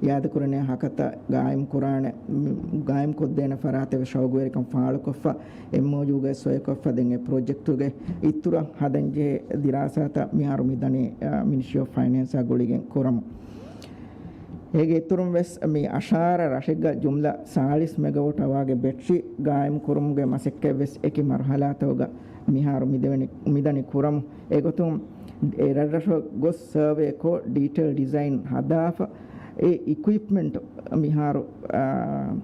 ޔާދަކުރަނިޔާ ހަކަތަ ގާއިމް ކުރާނެ، މި، ގާއިމް ކޮށްދޭނެ ފަރާތެއް ޝައުގުވެރިކަން ފާޅުކޮށްފަ، އެމްއޯޔޫގައި ސޮއިކޮށްފަ ދެން އެ ޕްރޮޖެކްޓުގެ އިތުރަށް ހަދަންޖެހޭ ދިރާސާތައް މިހާރު މިދަނީ، އަ، މިނިސްޓްރީ އޮފް ފައިނޭންސާ ގުޅިގެން ކުރަމުން. އޭގެ އިތުރުން ވެސް މި އަށާރަ ރަށެއްގަ ޖުމްލަ ސާޅީސް މެގަވޮޓް އަވާގެ ބެޓްރީ ގާއިމް ކުރުމުގެ މަސައްކަތް ވެސް އެކި މަރުހަލާތަކުގަ މިހާރު މިދެވެނި، މިދަނީ ކުރަމުން. އެގޮތުން އެ ރަށްރަށަށް ގޮސް ސަރވޭ ކޮށް ޑީޓެއިލް ޑިޒައިން ހަދާފަ އެ އިކުއިޕްމަންޓް މިހާރު، އާ،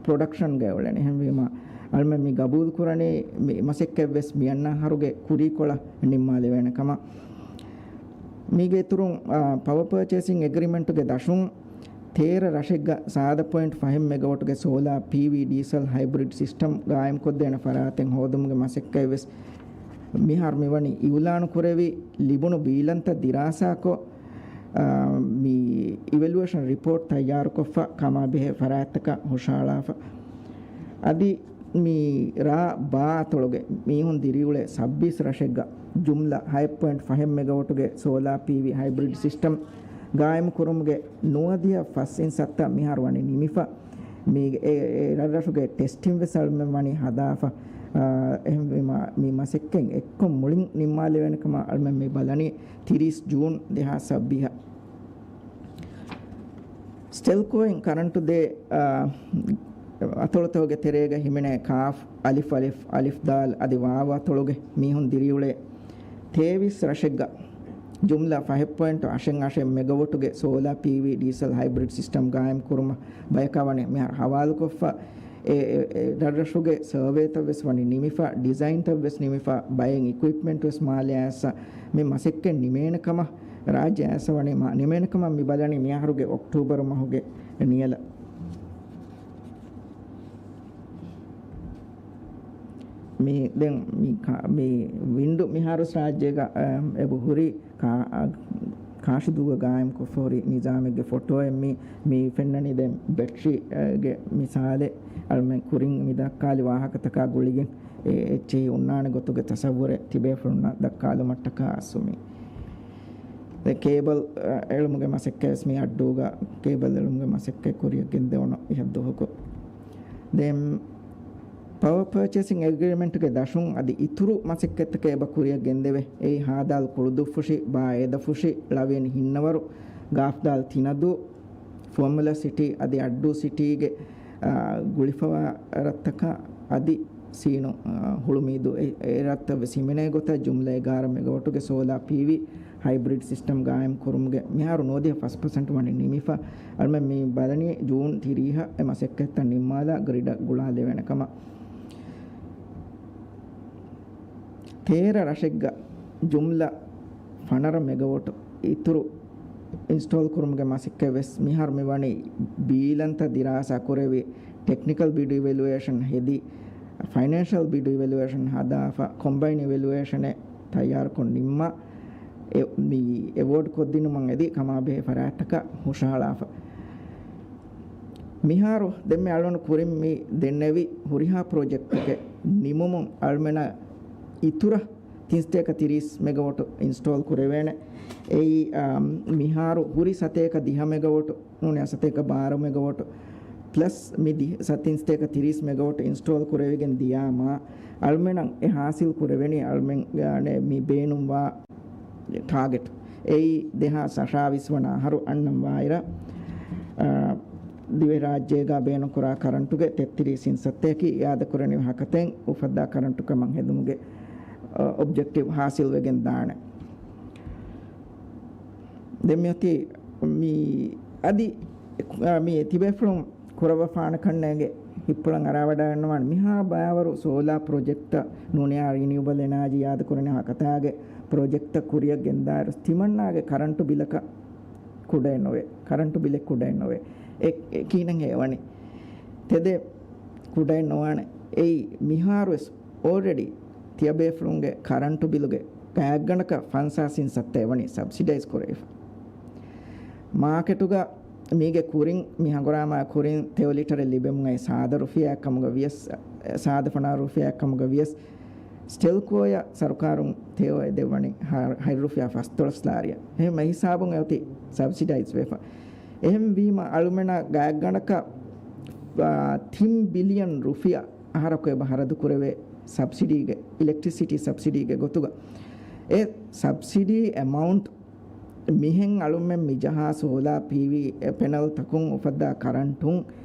ޕްރޮޑަކްޝަންގައި އުޅެނީ. އެހެންވީމަ އަޅުމެން މި ގަބޫލު ކުރަނީ މި މަސައްކަތް ވެސް މި އަންނަ އަހަރުގެ ކުރީކޮޅަށް ނިންމާލެވޭނެ ކަމަށް. މީގެ އިތުރުން، އާ، ޕަވަ ޕަރޗޭސިން އެގްރިމެންޓުގެ ދަށުން ތޭރަ ރަށެއްގަ ސާދަ ޕޮއިންޓް ފަހެއް މެގަވޮޓުގެ ސޯލާ ޕީވީ ޑީސަލް ހައިބްރިޑް ސިސްޓަމް ގާއިމްކޮށްދޭނެ ފަރާތެއް ހޯދުމުގެ މަސައްކަތް ވެސް މިހާރު މިވަނީ އިއުލާނު ކުރެވި، ލިބުނު ބީލަންތައް ދިރާސާކޮށް، އާ، މި އިވެލުއޭޝަން ރިޕޯޓް ތައްޔާރުކޮށްފަ ކަމާ ބެހޭ ފަރާތްތަކަށް ހުށަހަޅާފަ. އަދި މި ރާ ބާ އަތޮޅުގެ މީހުން ދިރިއުޅޭ ސައްބީސް ރަށެއްގަ ޖުމްލަ ހައެއް ޕޮއިންޓް ފަހެއް މެގަވޮޓުގެ ސޯލާ ޕީވީ ހައިބްރިޑް ސިސްޓަމް ގާއިމުކުރުމުގެ ނުވަދިހަ ފަސް އިން ސައްތަ މިހާރު ވަނީ ނިމިފަ. މީގެ އެ، އެ ރަށްރަށުގެ ޓެސްޓިން ވެސް އަޅުމެން ވަނީ ހަދާފަ. އާ، އެހެންވީމަ، މި މަސައްކަތް އެއްކޮށް މުޅިން ނިންމާލެވޭނެ ކަމަށް އަޅުމެން މި ބަލަނީ ތިރީސް ޖޫން ދެހާސް ސައްބީހަށް. ސްޓެލްކޯއިން ކަރަންޓު ދޭ، އާ، އަތޮޅުތަކުގެ ތެރޭގަ ހިމެނޭ ކާފް، އަލިފް އަލިފް، އަލިފް ދާލް އަދި ވާވް އަތޮޅުގެ މީހުން ދިރިއުޅޭ ތޭވީސް ރަށެއްގަ ޖުމްލަ ފަހެއް ޕޮއިންޓު އަށެއް އަށެއް މެގަވޮޓުގެ ސޯލާ ޕީވީ ޑީސަލް ހައިބްރިޑް ސިސްޓަމް ގާއިމް ކުރުމަށް ބަޔަކާ ވަނީ މިހާރު ހަވާލުކޮށްފަ، އެ، އެ، އެ، ރަށްރަށުގެ ސަރވޭތައް ވެސް ވަނީ ނިމިފަ، ޑިޒައިންތައް ވެސް ނިމިފަ، ބައެއް އިކުއިޕްމަންޓް ވެސް މާލެއާ އައްސަ މި މަސައްކަތް ނިމޭނެ ކަމަށް ރާއްޖެ އައްސަ ވަނީ މާ ނިމޭނެ ކަމަށް މި ބަލަނީ މިއަހަރުގެ އޮކްޓޫބަރު މަހުގެ ނިޔަލަށް. މި ދެން މި ކާ-، މި ވިންޑު މިހާރު ރާއްޖޭގަ، އަ، އެބަ ހުރި ކާ-، އަ، ކާށިދޫގަ ގާއިމްކޮށްފަ ހުރި ނިޒާމެއްގެ ފޮޓޯއެއް މި، މި ފެންނަނީ ދެން ބެޓްރީ، އަ، ގެ މިސާލެއް އަޅުމެން ކުރިން މި ދައްކާލި ވާހަކަތަކާ ގުޅިގެން އެ އެއްޗެހި ހުންނާނެ ގޮތުގެ ތަސައްވުރެއް ތިބޭފުޅުންނަށް ދައްކާލުމަށްޓަކާ އައްސުމީ. ދެ ކޭބަލް، އަ، އެޅުމުގެ މަސައްކަތް ވެސް މި އައްޑޫގަ ކޭބަލް އެޅުމުގެ މަސައްކަތް ކުރިއަށް ގެންދެވުނު އިހަށް ދުވަހަކު. ދެން ޕަވަ ޕަރޗޭސިން އެގްރިމެންޓްގެ ދަށުން އަދި އިތުރު މަސައްކަތްތަކެއް އެބަ ކުރިއަށް ގެންދެވޭ. އެއީ ހާދާލް ކުޅުދުއްފުށި، ބާ އޭދަފުށި، ޅަވިން ހިންނަވަރު، ގާފްދާލް ތިނަދޫ، ފުވައްމުލައް ސިޓީ އަދި އައްޑޫ ސިޓީގެ، އާ، ގުޅިފަވާ ރަށްތަކަށް އަދި ސީނު، އާ، ހުޅުމީދޫ އެ، އެ ރަށްތައް ވެސް ހިމެނޭ ގޮތަށް ޖުމްލަ އެގާރަ މެގަވޮޓުގެ ސޯލާ ޕީވީ ހައިބްރިޑް ސިސްޓަމް ގާއިމް ކުރުމުގެ މިހާރު ނުވަދިހަ ފަސް ޕަސެންޓް ވަނީ ނިމިފަ. އަޅުމެން މި ބަލަނީ ޖޫން ތިރީހަ އެ މަސައްކަތްތައް ނިންމާލާ ގްރިޑަށް ގުޅާލެވޭނެ ކަމަށް. ތޭރަ ރަށެއްގަ ޖުމްލަ ފަނަރަ މެގަވޮޓް އިތުރު އިންސްޓޯލް ކުރުމުގެ މަސައްކަތް ވެސް މިހާރު މިވަނީ ބީލަންތައް ދިރާސާ ކުރެވި، ޓެކްނިކަލް ބިޑް އިވެލުއޭޝަން ހެދި، ފައިނޭންޝަލް ބިޑް އިވެލުއޭޝަން ހަދާފަ، ކޮމްބައިން އިވެލުއޭޝަނެއް ތައްޔާރުކޮށް ނިންމާ، އެ-، މި އެވޯޑް ކޮށްދިނުމަށް އެދި ކަމާބެހޭ ފަރާތްތަކަށް ހުށަހަޅާފަ. މިހާރު ދެންމެ އަޅުން ކުރިން މި ދެންނެވި ހުރިހާ ޕްރޮޖެކްޓެކެއް ނިމުމުން އަޅުމެނަށް އިތުރަށް ތިން ސަތޭކަ ތިރީސް މެގަވޮޓު އިންސްޓޯލް ކުރެވޭނެ. އެއީ، އާ، މިހާރު ހުރި ސަތޭކަ ދިހަ މެގަވޮޓު ނޫނީ ސަތޭކަ ބާރަ މެގަވޮޓު ޕްލަސް މި ދި-، ސަ-، ތިން ސަތޭކަ ތިރީސް މެގަވޮޓު އިންސްޓޯލް ކުރެވިގެން ދިޔާމާ، އަޅުމެނަށް އެ ހާސިލް ކުރެވެނީ އަޅުމެން، އާ، މި ބޭނުންވާ ޓާގެޓް. އެއީ، ދެހާސް އަށާވީސް ވަނަ އަހަރު އަންނަން ވާއިރަށް، އާ، ދިވެހިރާއްޖޭގަ ބޭނުންކުރާ ކަރަންޓުގެ ތެއްތިރީސް އިންސައްތައަކީ އިއާދަކުރަނިވި ހަކަތައިން އުފައްދާ ކަރަންޓު ކަމަށް ހެދުމުގެ، އާ، އޮބްޖެކްޓިވް ހާސިލް ވެގެން ދާނެ. ދެން މިއޮތީ މި އަދި، އާ، މި ތިބޭފުޅުން ކުރައްވާފާނެ ކަންނޭނގެ ހިތްޕުޅަށް އަރާވަޑައިގަންނަވާނެ. މިހާ ބައިވަރު ސޯލާ ޕްރޮޖެކްޓްތައް ނޫނިޔާ ރިނިއުބަލް އެނާޖީ އިއާދަކުރަނިވި ހަކަތާގެ ޕްރޮޖެކްޓްތައް ކުރިއަށް ގެންދާއިރު ތިމަންނާގެ ކަރަންޓު ބިލަކަށް ކުޑައެއް ނުވޭ. ކަރަންޓު ބިލެއް ކުޑައެއް ނުވޭ. އެ، އެ ކިހިނެއް ހޭވަނީ؟ ތެދެއް ކުޑައެއް ނުވާނެ. އެއީ މިހާރުވެސް އޯލްރެޑީ ތިޔަބޭފުޅުންގެ ކަރަންޓު ބިލުގެ ގާތްގަނޑަކަށް ފަންސާސް އިންސައްތަ އެވަނީ ސަބްސިޑައިޒް ކުރެވިފަ. މާކެޓުގަ މީގެ ކުރިން، މި ހަނގުރާމާ ކުރިން ތެޔޮ ލިޓަރެއް ލިބެމުން އައި ސާދަ ރުފިޔާއެއް ކަމުގަ ވިޔަސް، ސާދަ ފަނާ ރުފިޔާއެއް ކަމުގަ ވިޔަސް، ސްޓެލްކޯއަށް ސަރުކާރުން ތެޔޮއެއް ދެއްވަނީ ހަ-، ހަތް ރުފިޔާ ފަސްދޮޅަސް ލާރިއަށް. އެހެން މި ހިސާބުން އެއޮތީ ސަބްސިޑައިޒް ވެފަ. އެހެންވީމަ އަޅުމެނަށް ގާތްގަނޑަކަށް، އާ، ތިން ބިލިއަން ރުފިޔާ އަހަރަކު އެބަ ހަރަދު ކުރެވޭ ސަބްސިޑީގެ، އިލެކްޓްރިސިޓީ ސަބްސިޑީގެ ގޮތުގަ. އެ ސަބްސިޑީ އެމައުންޓް މިހެން އަޅުމެން މި ޖަހާ ސޯލާ ޕީވީ ޕެނަލްތަކުން އުފައްދާ ކަރަންޓުން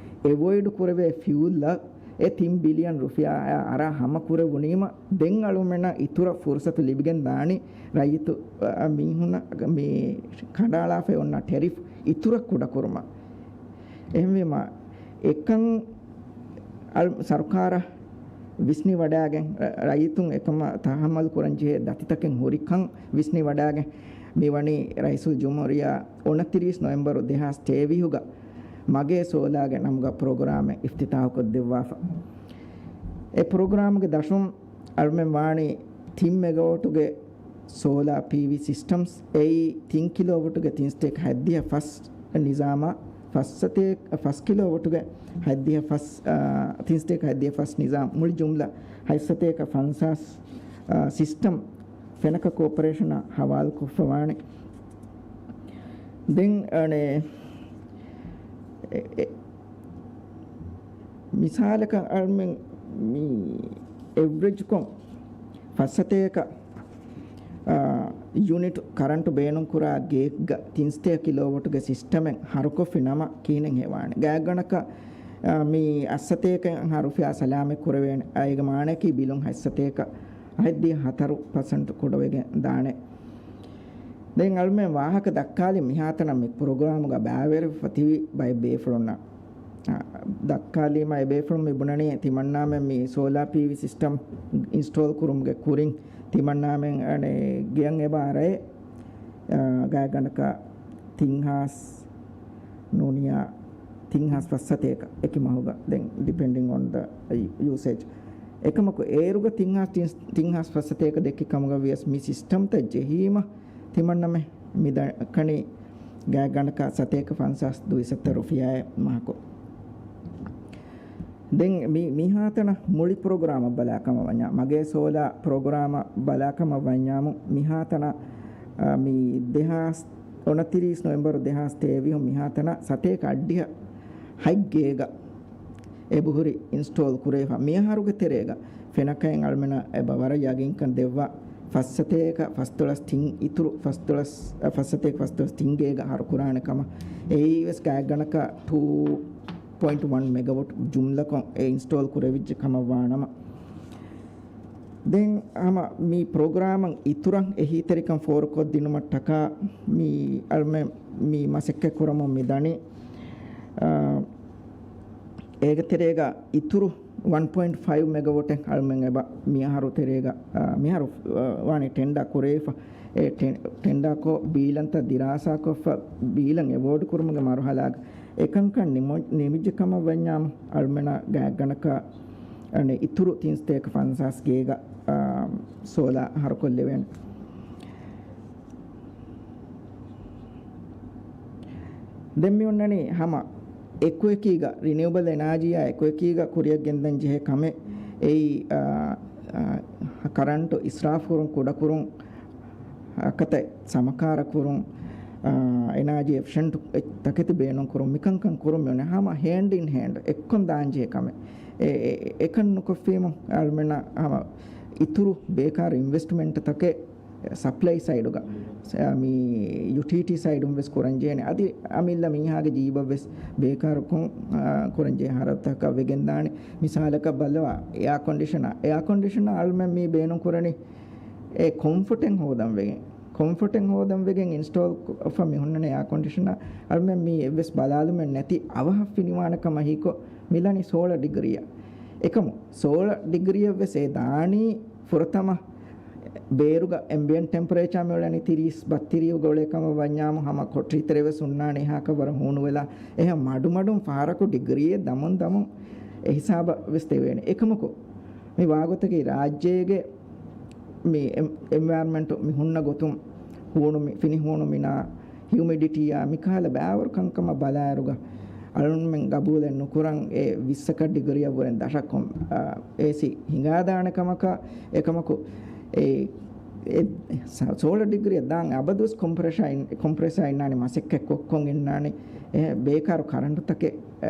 އެވޮއިޑް ކުރެވޭ ފިއުލްއަށް އެ ތިން ބިލިއަން ރުފިޔާއާ އަރާ ހަމަ ކުރެވުނީމަ، ދެން އަޅުމެންނަށް އިތުރަށް ފުރުސަތު ލިބިގެން ދާނީ ރައްޔިތު، އަ، މީހުންނަށް މި ކަނޑައަޅާފައި އޮންނަ ޓެރިފް އިތުރަށް ކުޑަކުރުމަށް. އެހެންވީމަ، އެކަން އަޅު-، ސަރުކާރަށް ވިސްނިވަޑައިގެން، ރަ-، ރައްޔިތުން އެކަމަށް ތަހައްމަލު ކުރަން ޖެހޭ ދަތިތަކެއް ހުރިކަން ވިސްނިވަޑައިގެން، މިވަނީ ރައީސުލްޖުމްހޫރިއްޔާ އުނަތިރީސް ނޮވެމްބަރު ދެހާސް ތޭވީހުގަ މަގޭ ސޯލާގެ ނަމުގަ ޕްރޮގްރާމެއް އިފްތިތާހުކޮށްދެއްވާފަ. އެ ޕްރޮގްރާމްގެ ދަށުން އަޅުމެން ވާނީ ތިން މެގަވޮޓުގެ ސޯލާ ޕީވީ ސިސްޓަމްސް، އެއީ ތިން ކިލޯވަޓުގެ ތިން ސަތޭކަ ހަތްދިހަ ފަސް ނިޒާމާ، ފަސް ސަތޭކަ، ފަސް ކިލޯވަޓުގެ ހަތްދިހަ ފަސް، އާ، ތިން ސަތޭކަ ހަތްދިހަ ފަސް ނިޒާމް، މުޅި ޖުމްލަ ހަތް ސަތޭކަ ފަންސާސް، އާ، ސިސްޓަމް ފެނަކަ ކޯޕަރޭޝަނަށް ހަވާލުކޮށްފަވާނެ. ދެން، އަނެ، އެ، އެ، މިސާލަކަށް އަޅުމެން މި އެވްރެޖްކޮށް ފަސް ސަތޭކަ، އާ، ޔުނިޓް ކަރަންޓު ބޭނުންކުރާ ގޭގްގަ ތިން ސަތޭކަ ކިލޯވަޓުގެ ސިސްޓަމެއް ހަރުކޮށްފި ނަމަ ކިހިނެއް ހެވާނެ؟ ގާތްގަނޑަކަށް، އާ، މި އަށް ސަތޭކައިން ހަ ރުފިޔާ ސަލާމަތް ކުރެވޭނެ. އޭގެ މާނައަކީ ބިލުން ހަތް ސަތޭކަ ހަތްދިހަ ހަތަރު ޕަސެންޓް ކުޑަވެގެން ދާނެ. ދެން އަޅުމެން ވާހަކަ ދައްކާލި މިހާތަނަށް މި ޕްރޮގްރާމުގަ ބައިވެރިވެފަ ތިބި ބައެއް ބޭފުޅުންނަށް. އާ، ދައްކާލީމަ އެ ބޭފުޅުން މި ބުނަނީ ތިމަންނާމެން މި ސޯލާ ޕީވީ ސިސްޓަމް އިންސްޓޯލް ކުރުމުގެ ކުރިން ތިމަންނާމެން އަނެ ގެއަށް އެބަ އަރައޭ، އާ، ގާތްގަނޑަކަށް ތިން ހާސް ނޫނިޔާ ތިން ހާސް ފަސް ސަތޭކަ އެކި މަހުގަ ދެން ޑިޕެންޑިން އޮން ދަ ޔޫސޭޖް. އެކަމަކު އޭރުގަ ތިން ހާސް، ތިން ހާސް ފަސް ސަތޭކަ ދެއްކި ކަމުގަ ވިޔަސް މި ސިސްޓަމްތައް ޖެހީމަ ތިމަންނަމެ މި ދަ-، ކަނީ ގާތްގަނޑަކަށް ސަތޭކަ ފަންސާސް ދުއިސައްތަ ރުފިޔާއެއް މަހަކު. ދެން މި-، މިހާތަނަށް މުޅި ޕްރޮގްރާމަށް ބަލާކަމަށް ވަންޏާ، މަގޭ ސޯލާ ޕްރޮގްރާމަށް ބަލާކަމަށް ވަންޏާމު، މިހާތަނަށް، އާ، މި ދެހާސް އުނަތިރީސް ނޮވެމްބަރު ދެހާސް ތޭވީހުން މިހާތަނަށް ސަތޭކަ އަށްޑިހަ ހަތް ގޭގަ އެބަހުރި އިންސްޓޯލް ކުރެވިފަ. މިއަހަރުގެ ތެރޭގަ ފެނަކައިން އަޅުމެނަށް އެބަ ވަރަށް ޔަގީންކަން ދެއްވާ ފަސް ސަތޭކަ ފަސްދޮޅަސް ތިން އިތުރު ފަސްދޮޅަސް، ފަސް ސަތޭކަ ފަސްދޮޅަސް ތިން ގޭގަ ހަރު ކުރާނެ ކަމަށް. އެއީ ވެސް ގާތްގަނޑަކަށް ޓޫ ޕޮއިންޓް ވަން މެގަވޮޓް ޖުމްލަކޮށް އެ އިންސްޓޯލް ކުރެވިއްޖެ ކަމަށް ވާނަމަ. ދެން ހަމަ މި ޕްރޮގްރާމަށް އިތުރަށް އެހީތެރިކަން ފޯރުކޮށްދިނުމަށްޓަކާ މި އަޅުމެން މި މަސައްކަތް ކުރަމުން މި ދަނީ. އާ، އޭގެ ތެރޭގަ އިތުރު ވަން ޕޮއިންޓް ފައިވް މެގަވޮޓެއް އަޅުމެން އެބަ މިއަހަރު ތެރޭގަ، އާ، މިހާރު، އާ، ވާނީ ޓެންޑާ ކުރެވިފަ. އެ ޓެ-، ޓެންޑާކޮށް ބީލަންތައް ދިރާސާކޮށްފަ ބީލަން އެވޯޑް ކުރުމުގެ މަރުހަލާގަ އެކަންކަން ނިމު-، ނިމިއްޖެ ކަމަށް ވަންޏާމު އަޅުމެނަށް ގާތްގަނޑަކަށް އަނެއް އިތުރު ތިން ސަތޭކަ ފަންސާސް ގޭގަ، އާ، ސޯލާ ހަރުކޮށްލެވޭނެ. ދެން މި އޮންނަނީ ހަމަ އެކުއެކީގަ، ރިނިއުބަލް އެނާޖީއާ އެކުއެކީގަ ކުރިއަށް ގެންދަން ޖެހޭ ކަމެއް. އެއީ، އާ، އާ، ކަރަންޓު އިސްރާފުކުރުން، ކުޑަކުރުން، ހަކަތަ ސަމަކާރަކުރުން، އާ، އެނާޖީ އެފިޝަންޓް ތަކެތި ބޭނުންކުރުން، މިކަންކަން ކުރުން މިއޮންނަ ހަމަ ހޭންޑް އިން ހޭންޑް އެއްކޮން ދާންޖެހޭ ކަމެއް. އެ، އެ، އެކަން ނުކޮށްފީމު އަޅުމެންނަށް ހަމަ އިތުރު ބޭކާރު އިންވެސްޓްމަންޓް ތަކެއް ސަޕްލައި ސައިޑުގަ، ސ-، މި ޔުޓިލިޓީ ސައިޑުން ވެސް ކުރަންޖެހޭނެ. އަދި އަމިއްލަ މީހާގެ ޖީބަށް ވެސް ބޭކާރުކޮށް، އާ، ކުރަންޖެހޭ ހަރަދުތަކަށް ވެގެންދާނެ. މިސާލަކަށް ބައްލަވާ، އެއާ ކޮންޑިޝަނާ، އެއާ ކޮންޑިޝަނާ އަޅުމެން މީ ބޭނުން ކުރަނީ އެ ކޮމްފަޓެއް ހޯދަން ވެގެން. ކޮމްފަޓެއް ހޯދަން ވެގެން އިންސްޓޯލް ކޮށްފަ މި ހުންނަނީ އެއާ ކޮންޑިޝަނާ. އަޅުމެން މީ އެއްވެސް ބަލާލުމެއް ނެތި އަވަހަށް ފިނިވާނެ ކަމަށް ހީކޮށް މިލަނީ ސޯލަ ޑިގްރީއަށް. އެކަމު ސޯލަ ޑިގްރީއަށް ވެސް އެ ދާނީ ފުރަތަމަ ބޭރުގަ އެމްބިއެންޓް ޓެމްޕަރޭޗާ މިއުޅެނީ ތިރީސް ބައްތިރީހުގަ އުޅޭ ކަމަށް ވަންޏާމު ހަމަ ކޮޓަރި ތެރޭ ވެސް ހުންނާނެ އެހާކަށް ވަރަށް ހޫނުވެލާ. އެހެން މަޑުމަޑުން ފަހަރަކު ޑިގްރީއެއް ދަމުން ދަމުން އެ ހިސާބަށް ވެސް ދެވޭނެ. އެކަމަކު މި ވާގޮތަކީ ރާއްޖޭގެ މި އެން-، އެންވަޔަރަންމަންޓު މި ހުންނަ ގޮތުން ހޫނު މި-، ފިނި ހޫނު މިނާ، ހިއުމިޑިޓީއާ މިކަހަލަ ބައިވަރު ކަންކަމަށް ބަލާއިރުގަ އަޅުންމެން ގަބޫލެއް ނުކުރަން އެ ވިއްސަކަށް ޑިގްރީއަށްވުރެން ދަށަކޮށް، އާ، އޭސީ ހިނގާދާނެ ކަމަކަށް. އެކަމަކު އެ، އެ ސ-، ސޯލަ ޑިގްރީއަށް ދާން އަބަދުވެސް ކޮމްޕްރެޝާ އިން-، ކޮމްޕްރެސާ އިންނާނެ މަސައްކަތް ކޮށްކޮށް އިންނާނެ. އެ ބޭކާރު ކަރަންޓުތަކެއް، އެ،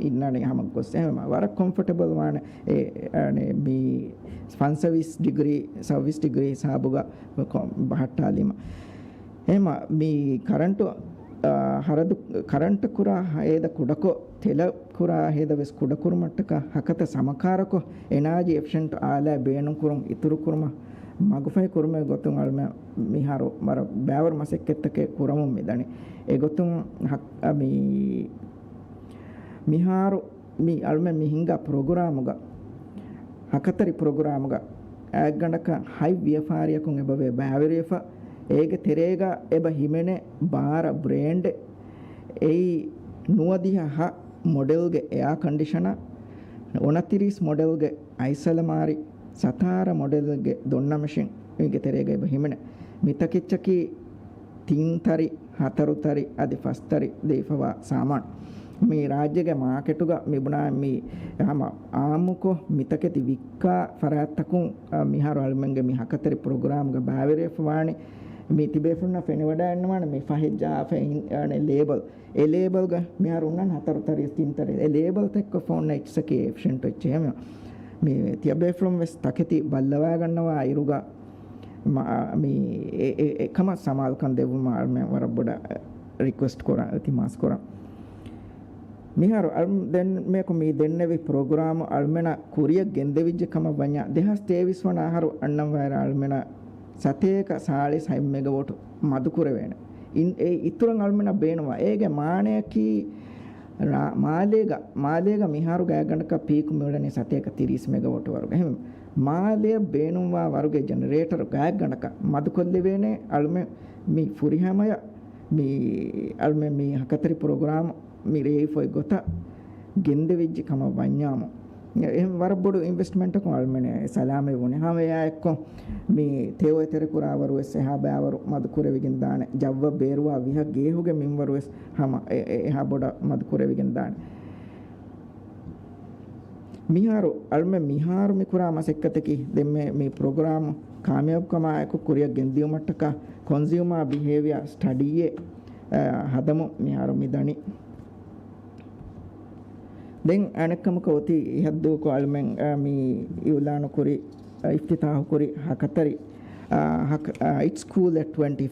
އިންނާނެ ހަމަ ގޮސް. އެ ވަރަށް ކޮމްފަޓަބަލް ވާނެ. އެ، އަނެ، މި ފަންސަވީސް ޑިގްރީ، ސައްވީސް ޑިގްރީ ހިސާބުގަ ކޮ-، ބަހައްޓާލީމަ. އެހެމަ މި ކަރަންޓު، އާ، ހަރަދު، ކަރަންޓަށް ކުރާ ހޭދަ ކުޑަކޮށް، ތެލަށް ކުރާ ހޭދަ ވެސް ކުޑަކުރުމަށްޓަކާ ހަކަތަ ސަމަކާރަކޮށް، އެނާޖީ އެފިޝަންޓް އާލާ ބޭނުންކުރުން އިތުރުކުރުމަށް މަގުފަހި ކުރުމުގެ ގޮތުން އަޅުމެން މިހާރު ވަރަށް ބައިވަރު މަސައްކަތްތަކެއް ކުރަމުން މިދަނީ. އެގޮތުން ހަ-، މި، މިހާރު މި އަޅުމެން މި ހިންގާ ޕްރޮގްރާމުގަ ހަކަތަރި ޕްރޮގްރާމުގަ ގާތްގަނޑަކަށް ހަތް ވިޔަފާރިއަކުން އެބަ ވޭ ބައިވެރިވެފަ. އޭގެ ތެރޭގަ އެބަ ހިމެނޭ ބާރަ ބްރޭންޑެއް. އެއީ ނުވަދިހަ ހަ މޮޑެލްގެ އެއާ ކޮންޑިޝަނަރ، އޮނަތިރީސް މޮޑެލްގެ އައިސް އަލަމާރި، ސަތާރަ މޮޑެލްގެ ދޮންނަ މެޝިން އޭގެ ތެރޭގަ އެބަ ހިމެނޭ. މި ތަކެއްޗަކީ ތިން ތަރި، ހަތަރު ތަރި އަދި ފަސް ތަރި ދެވިފަވާ ސާމާނު. މި ރާއްޖޭގެ މާކެޓުގަ މި ބުނާ މި ހަމަ އާއްމުކޮށް މިތަކެތި ވިއްކާ ފަރާތްތަކުން، އަ، މިހާރު އަޅުމެންގެ މި ހަކަތަރި ޕްރޮގްރާމްގަ ބައިވެރިވެފަ ވާނެ. މި ތިބޭފުޅުންނަށް ފެނިވަޑައިގަންނަވާނެ މި ފަހެއް ޖާފަ އިން-، އަނެ ލޭބަލް. އެ ލޭބަލްގަ މިހާރު ހުންނަން ހަތަރު ތަރި ތިން ތަރި. އެ ލޭބަލްތައް އެއްކޮށް އޮންނަ އެއްޗަކީ އެފިޝަންޓް އެއްޗެއް. މި ތިޔަބޭފުޅުން ވެސް ތަކެތި ބައްލަވާގަންނަވާ އިރުގަ މަ-، މި އެ-، އެ-، އެކަމަށް ސަމާލުކަން ދެއްވުމަށް އަޅުމެން ވަރަށް ބޮޑަށް ރިކުއެސްޓް ކުރަން، އިލްތިމާސް ކުރަން. މިހާރު އަޅު-، ދެން މިއަކު މި ދެންނެވި ޕްރޮގްރާމް އަޅުމެނަށް ކުރިއަށް ގެންދެވިއްޖެ ކަމަށް ވަންޏާ، ދެހާސް ތޭވީސް ވަނަ އަހަރު އަންނަން ވާއިރަށް އަޅުމެނަށް ސަތޭކަ ސާޅީސް ހަތް މެގަވޮޓް މަދުކުރެވޭނެ. އިން-، އެ އިތުރަށް އަޅުމެނަށް ބޭނުންވާ. އޭގެ މާނަޔަކީ ރާ-، މާލޭގަ، މާލޭގަ މިހާރު ގާތްގަނޑަކަށް ޕީކު މިއުޅެނީ ސަތޭކަ ތިރީސް މެގަވޮޓް ވަރުގަ. އެހެން މާލެއަށް ބޭނުންވާ ވަރުގެ ޖެނެރޭޓަރު ގާތްގަނޑަކަށް މަދުކޮށްލެވޭނެ. އަޅުމެން މި ފުރިހަމަޔަށް މި އަޅުމެން މި ހަކަތަރި ޕްރޮގްރާމް މި ރޭވިފައި ގޮތަށް ގެންދެވިއްޖެ ކަމަށް ވަންޏާމު، އެހެން ވަރަށް ބޮޑު އިންވެސްޓްމަންޓަކުން އަޅުމެން ސަލާމަތް ވުނީ. ހަމަ އެއާ އެއްކޮށް މި ތެޔޮ އެތެރެކުރާ ވަރު ވެސް އެހާ ބައިވަރު މަދު ކުރެވިގެން ދާނެ. ޖައްވަށް ބޭރުވާ ވިހަ ގޭހުގެ މިންވަރު ވެސް ހަމަ އެ-، އެ-، އެހާ ބޮޑަށް މަދު ކުރެވިގެން ދާނެ. މިހާރު އަޅުމެން މިހާރު މި ކުރާ މަސައްކަތަކީ ދެންމެ މި ޕްރޮގްރާމް ކާމިޔާބުކަމާއެކު ކުރިއަށް ގެންދިޔުމަށްޓަކާ ކޮންސިއުމާ ބިހޭވިއާ ސްޓަޑީއެއް، އަ، ހަދަމުން މިހާރު މި ދަނީ. ދެން އަނެއްކަމަކަށް އޮތީ އިހަށްދުވަކު އަޅުމެން، އަ، މި އިއުލާނު ކުރި، އ، އިފްތިތާހު ކުރި ހަކަތަރި، އ، ހަކ-، އ، އިޓްސް ކޫލް އެޓް ޓްވެންޓީ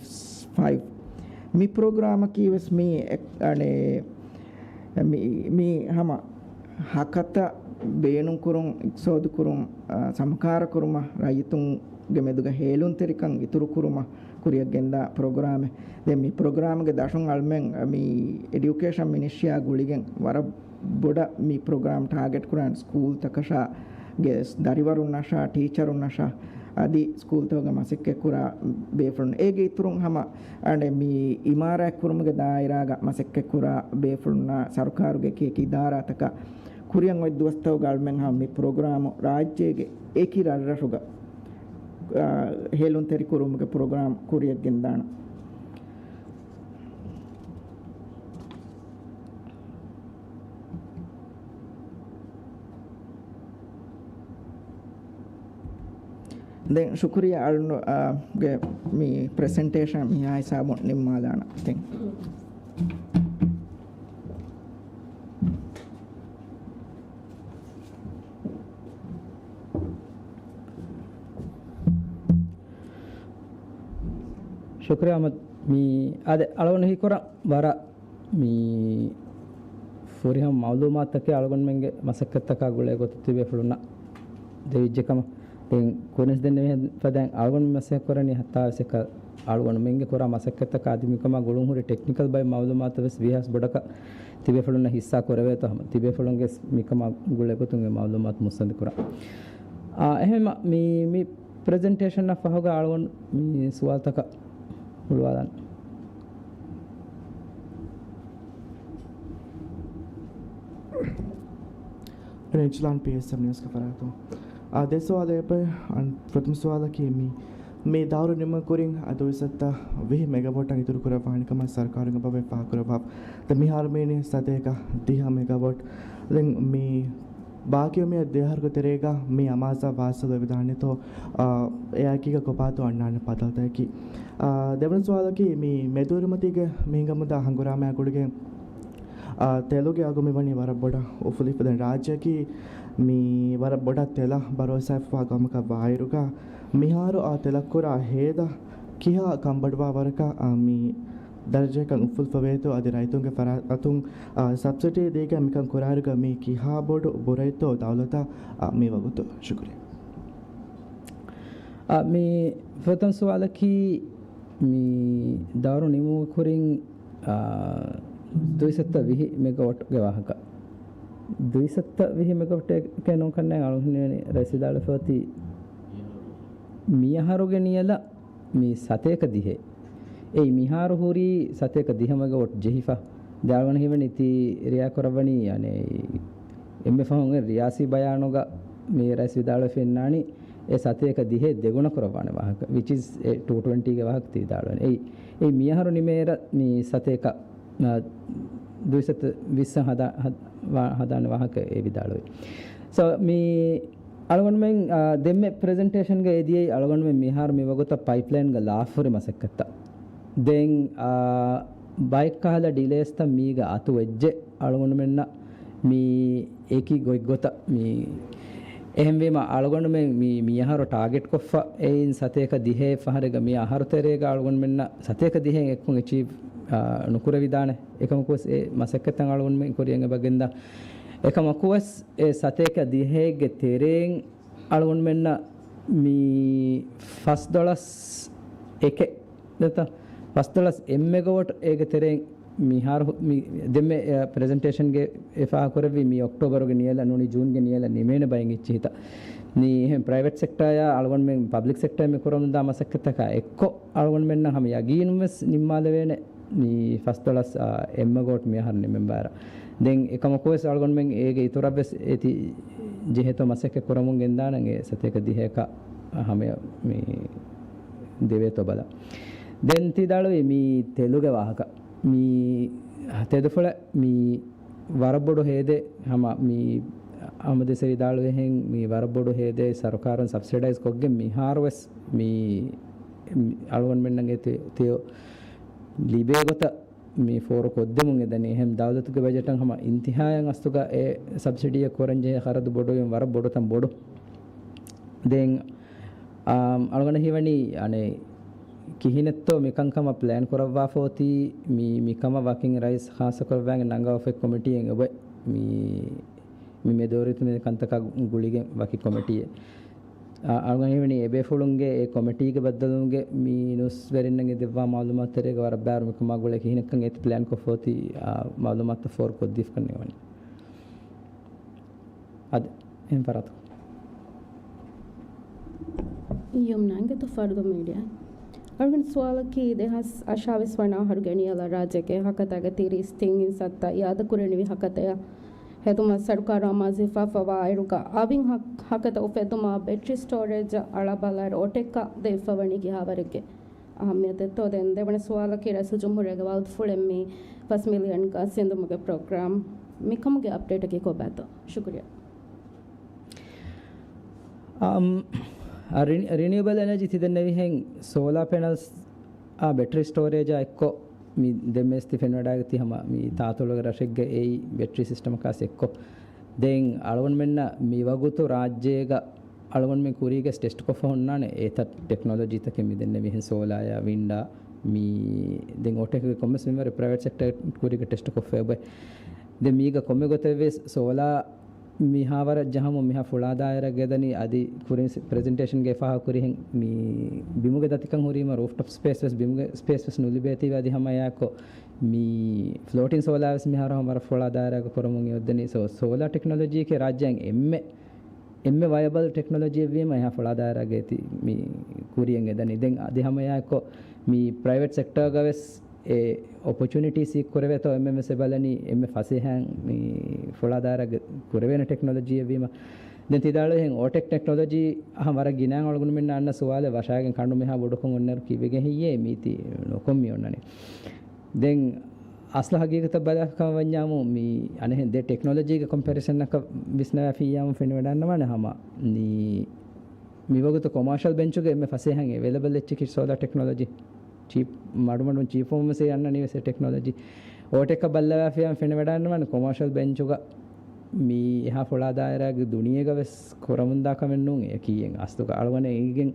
ފައިވް. މި ޕްރޮގްރާމަކީ ވެސް މި އެ-، އަނެ، މި، މި ހަމަ ހަކަތަ ބޭނުންކުރުން، އިޤްތިޞާދުކުރުން، އަ، ސަމަކާރަކުރުމަށް، ރައްޔިތުންގެ މެދުގަ ހޭލުންތެރިކަން އިތުރުކުރުމަށް ކުރިއަށް ގެންދާ ޕްރޮގްރާމެއް. ދެން މި ޕްރޮގްރާމްގެ ދަށުން އަޅުމެން މި އެޑިއުކޭޝަން މިނިސްޓްރީއާ ގުޅިގެން ވަރަށް ބޮޑަށް މި ޕްރޮގްރާމް ޓާގެޓް ކުރާން ސްކޫލްތަކަށާ ގެ ދަރިވަރުންނަށާ، ޓީޗަރުންނަށާ، އަދި ސްކޫލްތަކުގަ މަސައްކަތް ކުރާ ބޭފުޅުން. އޭގެ އިތުރުން ހަމަ އަނެ މި އިމާރާތް ކުރުމުގެ ދާއިރާގަ މަސައްކަތް ކުރާ ބޭފުޅުންނާ ސަރުކާރުގެ އެކި އެކި އިދާރާތަކަށް ކުރިއަށް އޮތް ދުވަސްތަކުގަ އަޅުމެން ހަމަ މި ޕްރޮގްރާމު ރާއްޖޭގެ އެކި ރަށްރަށުގަ، އާ، ހޭލުންތެރިކުރުމުގެ ޕްރޮގްރާމް ކުރިއަށް ގެންދާނަން. ދެން ޝުކުރިއްޔާ އަޅުން، އާ، ގެ މި ޕްރެޒެންޓޭޝަން މިހާ ހިސާބުން ނިންމާލާނަން. ތިން. ޝުކުރިއްޔާ އަޙްމަދު. މި އާދެ، އަޅުގަނޑު ހީކުރަން ވަރަށް މި ފުރިހަމަ މައުލޫމާތުތަކެއް އަޅުގަނޑުމެންގެ މަސައްކަތްތަކާ ގުޅޭ ގޮތަށް ތިބޭފުޅުންނަށް ދެވިއްޖެ ކަމަށް. ދެން ކުރިންސް ދެންނެވިހެން ފަދައިން އަޅުގަނޑު މަސައްކަތް ކުރަނީ ހަތާވީސް އެކަ އަޅުގަނޑުމެންގެ ކުރާ މަސައްކަތްތަކާ އަދި މިކަމާ ގުޅުން ހުރި ޓެކްނިކަލް ބައެއް މައުލޫމާތު ވެސް ވީހާވެސް ބޮޑަކަށް ތިބޭފުޅުންނަށް ހިއްސާ ކުރެވޭތޯ ހަމަ ތިބޭފުޅުންގެ މިކަމާ ގުޅޭ ގޮތުން އެ މައުލޫމާތު މުއްސަނދި ކުރަން. އާ، އެހެންމަ މި، މި ޕްރެޒެންޓޭޝަންއަށް ފަހުގަ އަޅުގަނޑު މި ސުވާލުތަކަށް ހުޅުވާލަން. ރެޖްލާން ޕީއެސްއެމް ނިއުސްގެ ފަރާތުން. އާ، ދެ ސުވާލެއް އެބަ، އަން، ފުރަތަމަ ސުވާލަކީ މި، މި ދައުރު ނިމުމަށް ކުރިން އަދި ދުވިސައްތަ ވިހި މެގަވޮޓް އަށް އިތުރު ކުރައްވާނެ ކަމަށް ސަރުކާރުން އެބަ ވެ ފާހަގަކުރައްވާ. ދެ މިހާރު މީނީ ސަތޭކަ ދިހަ މެގަވޮޓް. ދެން މި ބާކީ މި ދެ އަހަރުގެ ތެރޭގަ މި އަމާޒާ ވާސިލު ވެދާނެތޯ، އާ، އެއާއެކީގަ ކޮބާތޯ އަންނާނެ ބަދަލުތަކަކީ. އާ، ދެވަނަ ސުވާލަކީ މި މެދުއިރުމަތީގެ މި ހިނގަމުންދާ ހަނގުރާމައާ ގުޅިގެން، އާ، ތެލުގެ އަގު މި ވަނީ ވަރަށް ބޮޑަށް އުފުލިފަ. ދެން ރާއްޖެއަކީ މި ވަރަށް ބޮޑަށް ތެލަށް ބަރޯސާވެފަވާ ގައުމަކަށް ވާއިރުގަ، މިހާރު އާ ތެލަށް ކުރާ ހޭދަ ކިހާ ކަންބޮޑުވާ ވަރަކަށް އާ މި ދަރަޖައަކަށް އުފުލިފަވޭތޯ އަދި ރައްޔިތުންގެ ފަރާތުން، އާ، ސަބްސިޑީ ދީގެން މިކަން ކުރާއިރުގަ މީ ކިހާ ބޮޑު ބުރައެއްތޯ ދައުލަތަށް، އާ، މި ވަގުތު؟ ޝުކުރިއްޔާ. އާ، މި ފުރަތަމަ ސުވާލަކީ މި ދައުރު ނިމުމަށް ކުރިން، އާ، ދުވިސައްތަ ވިހި މެގަވޮޓްގެ ވާހަކަ. ދުވިސައްތަ ވިހި މެގަވޮޓެއް ނޫން ކަންނޭނގެ އަޅުގަނޑު ހިނިވަނީ ރައީސް ވިދާޅުވެފަ އޮތީ މިއަހަރުގެ ނިޔަލަށް މި ސަތޭކަ ދިހަ. އެއީ މިހާރު ހުރީ ސަތޭކަ ދިހަ މެގަވޮޓް ޖެހިފަ. ދެ އަޅުގަނޑު ހީވަނީ ތި ރިޔާ ކުރައްވަނީ، އަނެއް، އެންމެ ފަހުން ރިޔާސީ ބަޔާނުގަ މި ރައީސް ވިދާޅުވެފަ އިންނާނީ އެ ސަތޭކަ ދިހަ ދެގުނަ ކުރައްވާނެ ވާހަކަ، which is އެ ޓޫ ޓްވެންޓީގެ ވާހަކަ ތި ވިދާޅުވަނީ. އެއީ، އެއީ މިއަހަރު ނިމޭއިރަށް މި ސަތޭކަ، އާ، ދުވިސައްތަ ވިއްސަށް ހަދާ-، ހަދ-، ވާ-، ހަދާނެ ވާހަކަ އެ ވިދާޅުވި. So، މި އަޅުގަނޑުމެން، އާ، ދެންމެ ޕްރެޒެންޓޭޝަންގަ އެ ދިޔައީ އަޅުގަނޑުމެން މިހާރު މި ވަގުތަށް ޕައިޕްލައިންގަ ލާފަހުރި މަސައްކަތްތައް. ދެން، އާ، ބައެއްކަހަލަ ޑިލޭސްތައް މީގަ އަތުވެއްޖެ އަޅުގަނޑުމެންނަށް މި އެކި ގޮތްގޮތަށް މި އެހެންވީމަ އަޅުގަނޑުމެން މި، މިއަހަރު ޓާގެޓްކޮށްފަ އެއިން ސަތޭކަ ދިހައެއް ފަހަރެއްގަ މި އަހަރު ތެރޭގަ އަޅުގަނޑުމެންނަށް ސަތޭކަ ދިހައިން އެއްކޮށް އެޗީވް، އާ، ނުކުރެވިދާނެ. އެކަމަކުވެސް އެ މަސައްކަތްތައް އަޅުގަނޑުމެން ކުރިއަށް އެބަ ގެންދާ. އެކަމަކުވެސް އެ ސަތޭކަ ދިހައެއްގެ ތެރެއިން އަޅުގަނޑުމެންނަށް މި ފަސްދޮޅަސް އެކެއް ދަތަ ފަސްދޮޅަސް އެއް މެގަވޮޓް އޭގެ ތެރެއިން މިހާރު މި ދެންމެ، އެ، ޕްރެޒެންޓޭޝަންގެ އެ ފާހަގަކުރެއްވީ މި އޮކްޓޯބަރުގެ ނިޔަލަށް ނޫނީ ޖޫންގެ ނިޔަލަށް ނިމޭނެ ބައެއް އިއްޗިހިތަ. މި އެހެން ޕްރައިވެޓް ސެކްޓާއާ އަޅުގަނޑުމެން ޕަބްލިކް ސެކްޓާ މި ކުރަމުންދާ މަސައްކަތްތަކާ އެއްކޮށް އަޅުގަނޑުމެންނަށް ހަމަ ޔަގީނުން ވެސް ނިންމާލެވޭނެ މި ފަސްދޮޅަސް، އާ، އެއް މެގަވޮޓް މިއަހަރު ނިމެން ބާރަށް. ދެން އެކަމަކުވެސް އަޅުގަނޑުމެން އޭގެ އިތުރަށްވެސް އޭތި ޖެހޭތޯ މަސައްކަތް ކުރަމުން ގެންދާނަން އެ ސަތޭކަ ދިހައަކަށް ހަމަޔަށް މި ދެވޭތޯ ބަލަން. ދެން ތި ވިދާޅުވީ މި ތެލުގެ ވާހަކަ. މި ތެދުފުޅެއް މި ވަރަށް ބޮޑު ހޭދައެއް ހަމަ މި އަހްމަދު އިސް ވިދާޅުވިހެން މި ވަރަށް ބޮޑު ހޭދައެއް ސަރުކާރުން ސަބްސިޑައިޒް ކޮށްގެން މިހާރުވެސް މި އަޅުގަނޑުމެންނަށް އެ ތެ-، ތެޔޮ ލިބޭ ގޮތަށް މި ފޯރު ކޮށްދެމުން އެދަނީ. އެހެން ދައުލަތުގެ ބަޖެޓަށް ހަމަ އިންތިހާއަށް އަސްލުގަ އެ ސަބްސިޑީއަށް ކުރަންޖެހޭ ޚަރަދު ބޮޑުވީމަ ވަރަށް ބޮޑުތަން ބޮޑު. ދެން، އާ، އަޅުގަނޑަށް ހީވަނީ އަނެއް ކިހިނެއްތޯ މިކަންކަމަށް ޕްލޭން ކުރައްވާފަ އޮތީ މި، މިކަމަށް ވަކިން ރައީސް ޚާއްޞަކުރައްވާގެން ނަންގަވާފައި ކޮމިޓީއެއް އެބަ މި، މި މެދުވެރިތައް މި ކަންތަކާ ގުޅިގެން ވަކި ކޮމިޓީއެއް. އާ، އަޅުގަނޑަށް ހީވަނީ އެބޭފުޅުންގެ އެ ކޮމިޓީގެ ބައްދަލުވުމުގެ މި ނޫސްވެރިންނަށް އެ ދެއްވާ މައުލޫމާތު ތެރޭގަ ވަރަށް ބާރު މިކަމާ ގުޅޭ ކިހިނެއްކަން އޭތި ޕްލޭން ކޮށްފަ އޮތީ، އާ، މައުލޫމާތު ފޯރު ކޮށްދީފަ ކަން ނިވަނީ. އަދި އެހެން ފަރާތަކުން. ޔުމްނާ އިނގޭތޯ ފަރުދޫ މީޑިއާ. އަޅުގަނޑު ސުވާލަކީ، ދެހާސް އަށާވީސް ވަނަ އަހަރުގެ ނިޔަލަށް ރާއްޖޭގެ ހަކަތާގެ ތިރީސް ތިން އިން ސައްތަ އިއާދަކުރެވި ހަކަތަޔަށް ހެދުމަށް ސަރުކާރު އަމާޒުވެފަ ވާއިރުގަ އަވިން ހަ-، ހަކަތަ އުފެއްދުމަށް ބެޓްރީ ސްޓޯރޭޖަށް އަޅާބަލާއިރު އޮޓެއްކަށް ދެވިފަ ވަނީ ކިހާވަރެއްގެ އަހައްމިޔަތެއްތޯ؟ ދެން ދެވަނަ ސުވާލަކީ، ރައީސުލްޖުމްހޫރިއްޔާގެ ވައުދުފުޅެއް މި ފަސް މިލިއަން ގަސް އެނދުމުގެ ޕްރޮގްރާމް، މިކަމުގެ އަޕްޑޭޓަކީ ކޮބާތޯ؟ ޝުކުރިއްޔާ. އަމް، އާ، ރިނި-، ރިނިއުއަބަލް އެނަޖީ ތި ދެންނެވިހެން ސޯލާ ޕެނަލްސް އާ ބެޓްރީ ސްޓޯރޭޖާ އެއްކޮށް މި ދެން މޭސް ތި ފެންވަޑާގަތީ ހަމަ މި ތާތޮޅުގެ ރަށެއްގެ އެއީ ބެޓްރީ ސިސްޓަމަކާސް އެއްކޮށް. ދެން އަޅުގަނޑުމެންނަށް މިވަގުތު ރާއްޖޭގަ އަޅުގަނޑުމެން ކުރީގެ ޓެސްޓް ކޮށްފަ ހުންނާނެ އެތައް ޓެކްނޮލޮޖީތަކެއް މި ދެންނެވިހެން ސޯލާޔާ ވިންޑާ މި ދެން އޯޓެކްގެ ކޮންމެސް މިންވަރެއް ޕްރައިވެޓް ސެކްޓަރ ކުރީގެ ޓެސްޓް ކޮށްފައި އޮތް. ދެން މީގަ ކޮންމެ ގޮތެއްވެސް ސޯލާ މިހާވަރަށް ޖަހަމުން މިހާ ފުޅާ ދާއިރާ ގެދަނީ އަދި ކުރިން ޕްރެޒެންޓޭޝަންގެ ފާހަ ކުރިހެން މި ބިމުގެ ދަތިކަން ހުރީމަ ރޫފްޓޮޕް ސްޕޭސް ވެސް ބިމުގެ ސްޕޭސް ވެސް ނުލިބޭތީވެ އަދި ހަމަ އެއާކޮށް މި ފްލޯޓިން ސޯލާ ވެސް މިހާރު ހަމަ ފުޅާ ދާއިރާގަ ކުރަމުން އެއޮއްދަނީ. ސޯ، ސޯލާ ޓެކްނޮލޮޖީއެކޭ ރާއްޖޭން އެންމެ، އެންމެ ވަޔަބަލް ޓެކްނޮލޮޖީއެއްވީމަ އެހާ ފުޅާ ދާއިރާގަ އޭތި މި ކުރިއަށް އެދަނީ. ދެން އަދި ހަމަ އެއާކޮށް މި ޕްރައިވެޓް ސެކްޓާގަ ވެސް އެ އޮޕޮޗުނިޓީ ސީކް ކުރެވޭތޯ އެންމެން ވެސް އެބަލަނީ އެންމެ ފަސޭހައިން މި ފުޅާ ދާއިރާގަ ކުރެވޭނެ ޓެކްނޮލޮޖީއެއްވީމަ. ދެން ތި ދާޅުވިހެން އޯޓެކް ޓެކްނޮލޮޖީ އަހަން ވަރަށް ގިނައިން އަޅުގަނޑުމެންނަށް އަންނަ ސުވާލެއް ވަށާގެން ކަނޑު މިހާ ބޮޑުކޮށް އޮންނައިރު ކީއްވެގެން ހެއްޔޭ މީތި ނުކޮށް މި އޮންނަނީ. ދެން އަސްލު ހަގީގަތަށް ބަލާކަމަށް ވަންޏާމު މި އަނެއްހެން ދެ ޓެކްނޮލޮޖީގެ ކޮމްޕެރިސަންއަކަށް ވިސްނަވާފިއްޔާމު ފެނިވަޑަންނަވާނެ ހަމަ މި، މިވަގުތު ކޮމާޝަލް ބެންޗުގެ އެންމެ ފަސޭހައިން އެވެލެބަލް އެއްޗަކީ ސޯލާ ޓެކްނޮލޮޖީ. ޗީޕް، މަޑުމަޑުން ޗީޕް ފޯމުސް އެ އަންނަނީ ވެސް އެ ޓެކްނޮލޮޖީ. އޯޓެކަށް ބައްލަވާފިޔާ ފެނިވަޑާންވާނެ ކޮމާޝަލް ބެންޗުގަ މި އެހާ ފުޅާ ދާއިރާގެ ދުނިޔޭގަ ވެސް ކުރަމުންދާ ކަމެއް ނޫން އެކީއެއް. އަސްލުގަ އަޅުގަނޑަށް އެނގިގެން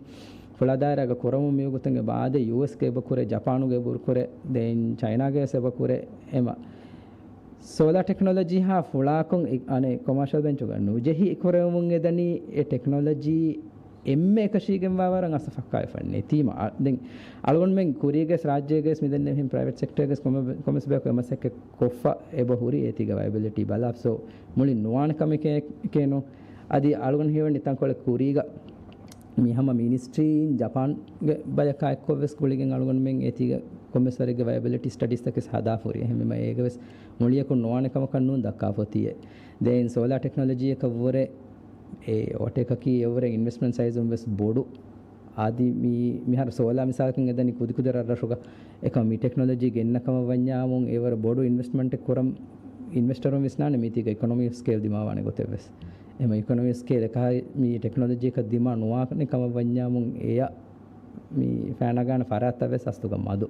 ފުޅާ ދާއިރާގަ ކުރަމުން މިވަގުތު އެބަ އާދޭ ޔޫއެސްގަ އެބަ ކުރޭ، ޖަޕާނުގަ އެބަ ކުރޭ، ދެން ޗައިނާގަ ވެސް އެބަ ކުރޭ. އެމަ ސޯލާ ޓެކްނޮލޮޖީ ހާ ފުޅާކޮށް އެ-، އަނެއް ކޮމާޝަލް ބެންޗުގަ ނުޖެހި ކުރެވެމުން އެދަނީ އެ ޓެކްނޮލޮޖީ އެންމެ އެކަށީގެންވާ ވަރަށް އަސަ ފައްކާވެފަ ނެތީމަ. އަ، ދެން އަޅުގަނޑުމެން ކުރީގެސް ރާއްޖޭގެސް މިދެންނެވިހެން ޕްރައިވެޓް ސެކްޓަރގެސް ކޮމެ-، ކޮމެސް ބޭކު އެ މަސައްކަތް ކޮށްފަ އެބަ ހުރި އޭތީގަ ވަޔަބިލިޓީ ބަލާފަ. ސޯ މުޅި ނުވާނެ ކަމެކޭ ނޫ. އަދި އަޅުގަނޑު ހީވަނީ ތަންކޮޅެއް ކުރީގަ މި ހަމަ މިނިސްޓްރީއިން ޖަޕާންގެ ބަޔަކާ އެއްކޮށް ވެސް ގުޅިގެން އަޅުގަނޑުމެން އޭތީގަ ކޮމެސް ވަރެއްގެ ވަޔަބިލިޓީ ސްޓަޑީސްތަކެސް ހަދާފަ ހުރި. އެހެންވީމަ އޭގަ ވެސް މުޅިއަކުން ނުވާނެ ކަމަކަށް ނޫން ދައްކާފަ އޮތީއޭ. ދެން ސޯލާ ޓެކްނޮލޮޖީއަކަށްވުރެ އެ އޯޓެކަކީ އެއަށްވުރެ އިންވެސްޓްމަންޓް ސައިޒުން ވެސް ބޮޑު. އަދި މި، މިހާރު ސޯލާ މިސާލަކަށް އެދަނީ ކުދިކުދި ރަށްރަށުގަ. އެކަމަކު މި ޓެކްނޮލޮޖީ ގެންނަ ކަމަށް ވަންޏާމު އެވަރަށް ބޮޑު އިންވެސްޓްމަންޓެއް ކުރަން އިންވެސްޓަރުން ވިސްނާނެ މީތީގަ އިކޮނޮމީ އޮފް ސްކޭލް ދިމާވާނެ ގޮތެއް ވެސް. އެމަ އިކޮނޮމީ އޮފް ސްކޭލް އެކަހަ މި ޓެކްނޮލޮޖީއަކަށް ދިމާ ނުވާނެ ކަމަށް ވަންޏާމު އެޔަށް މި ފައިނަގާނެ ފަރާތްތައް ވެސް އަސްލުގަ މަދު.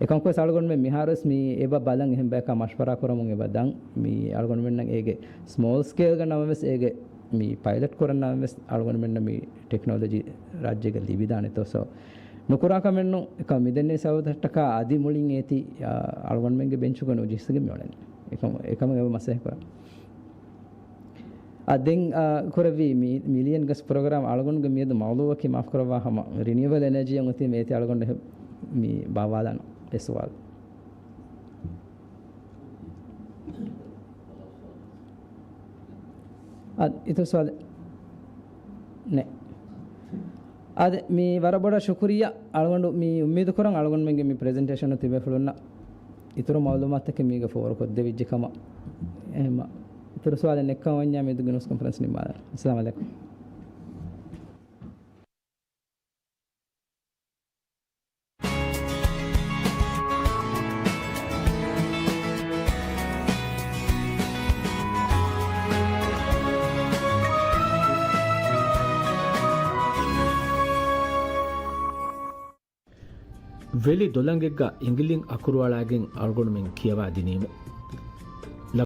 އެކަމަކުވެސް އަޅުގަނޑުމެން މިހާރުވެސް މި އެބަ ބަލަން އެހެން ބަޔަކާ މަޝްވަރާ ކުރަމުން އެބަ ދަން މި އަޅުގަނޑުމެންނަށް އޭގެ ސްމޯލް ސްކޭލްގަ ނަމަވެސް އޭގެ މި ޕައިލަޓް ކުރަން ނަމަވެސް އަޅުގަނޑުމެންނަށް މި ޓެކްނޮލޮޖީ ރާއްޖޭގަ ލިބިދާނެތޯ. ސޯ ނުކުރާ ކަމެއްނު އެކަމް މިދެންނެވި ސަބަބުތަކަށްޓަކާ އަދި މުޅިން އޭތި، އާ، އަޅުގަނޑުމެންގެ ބެންޗުގަ ނުޖެހިސްގެން މިއުޅެނީ. އެކަމަ، އެކަމަށް އެބަ މަސައްކަތް ކުރަން. އާ، ދެން، އާ، ކުރެއްވީ މި މިލިއަން ގަސް ޕްރޮގްރާމް އަޅުގަނޑުގެ މިއަދު މައުލޫއަކީ މާފް ކުރައްވާ ހަމަ ރިނިއުއަބަލް އެނަޖީއަށް އޮތީ އޭތި އަޅުގަނޑު މި ބާވާލާނަ އެ ސުވާލު. އާ، އިތުރު ސުވާލެއް ނެ. އާދެ، މި ވަރަށް ބޮޑަށް ޝުކުރިއްޔާ. އަޅުގަނޑު މި އުއްމީދު ކުރަން އަޅުގަނޑުމެންގެ މި ޕްރެޒެންޓޭޝަނު ތިބޭފުޅުންނަށް އިތުރު މައުލޫމާތުތަކެއް މީގަ ފޯރުކޮށްދެވިއްޖެ ކަމަށް. އެހެންމަ އިތުރު ސުވާލެއް ނެއްކަމަށް ވަންޏާ މިއަދުގެ ނޫސް ކޮންފަރެންސް ނިންމާލަން. އައްސަލާމު ޢަލައިކުމް. ވެލި ދޮލަނގެއްގަ އިނގިލިން އަކުރުއަޅާގެން އަޅުގަނޑުމެން ކިޔަވާ ދިނީމު.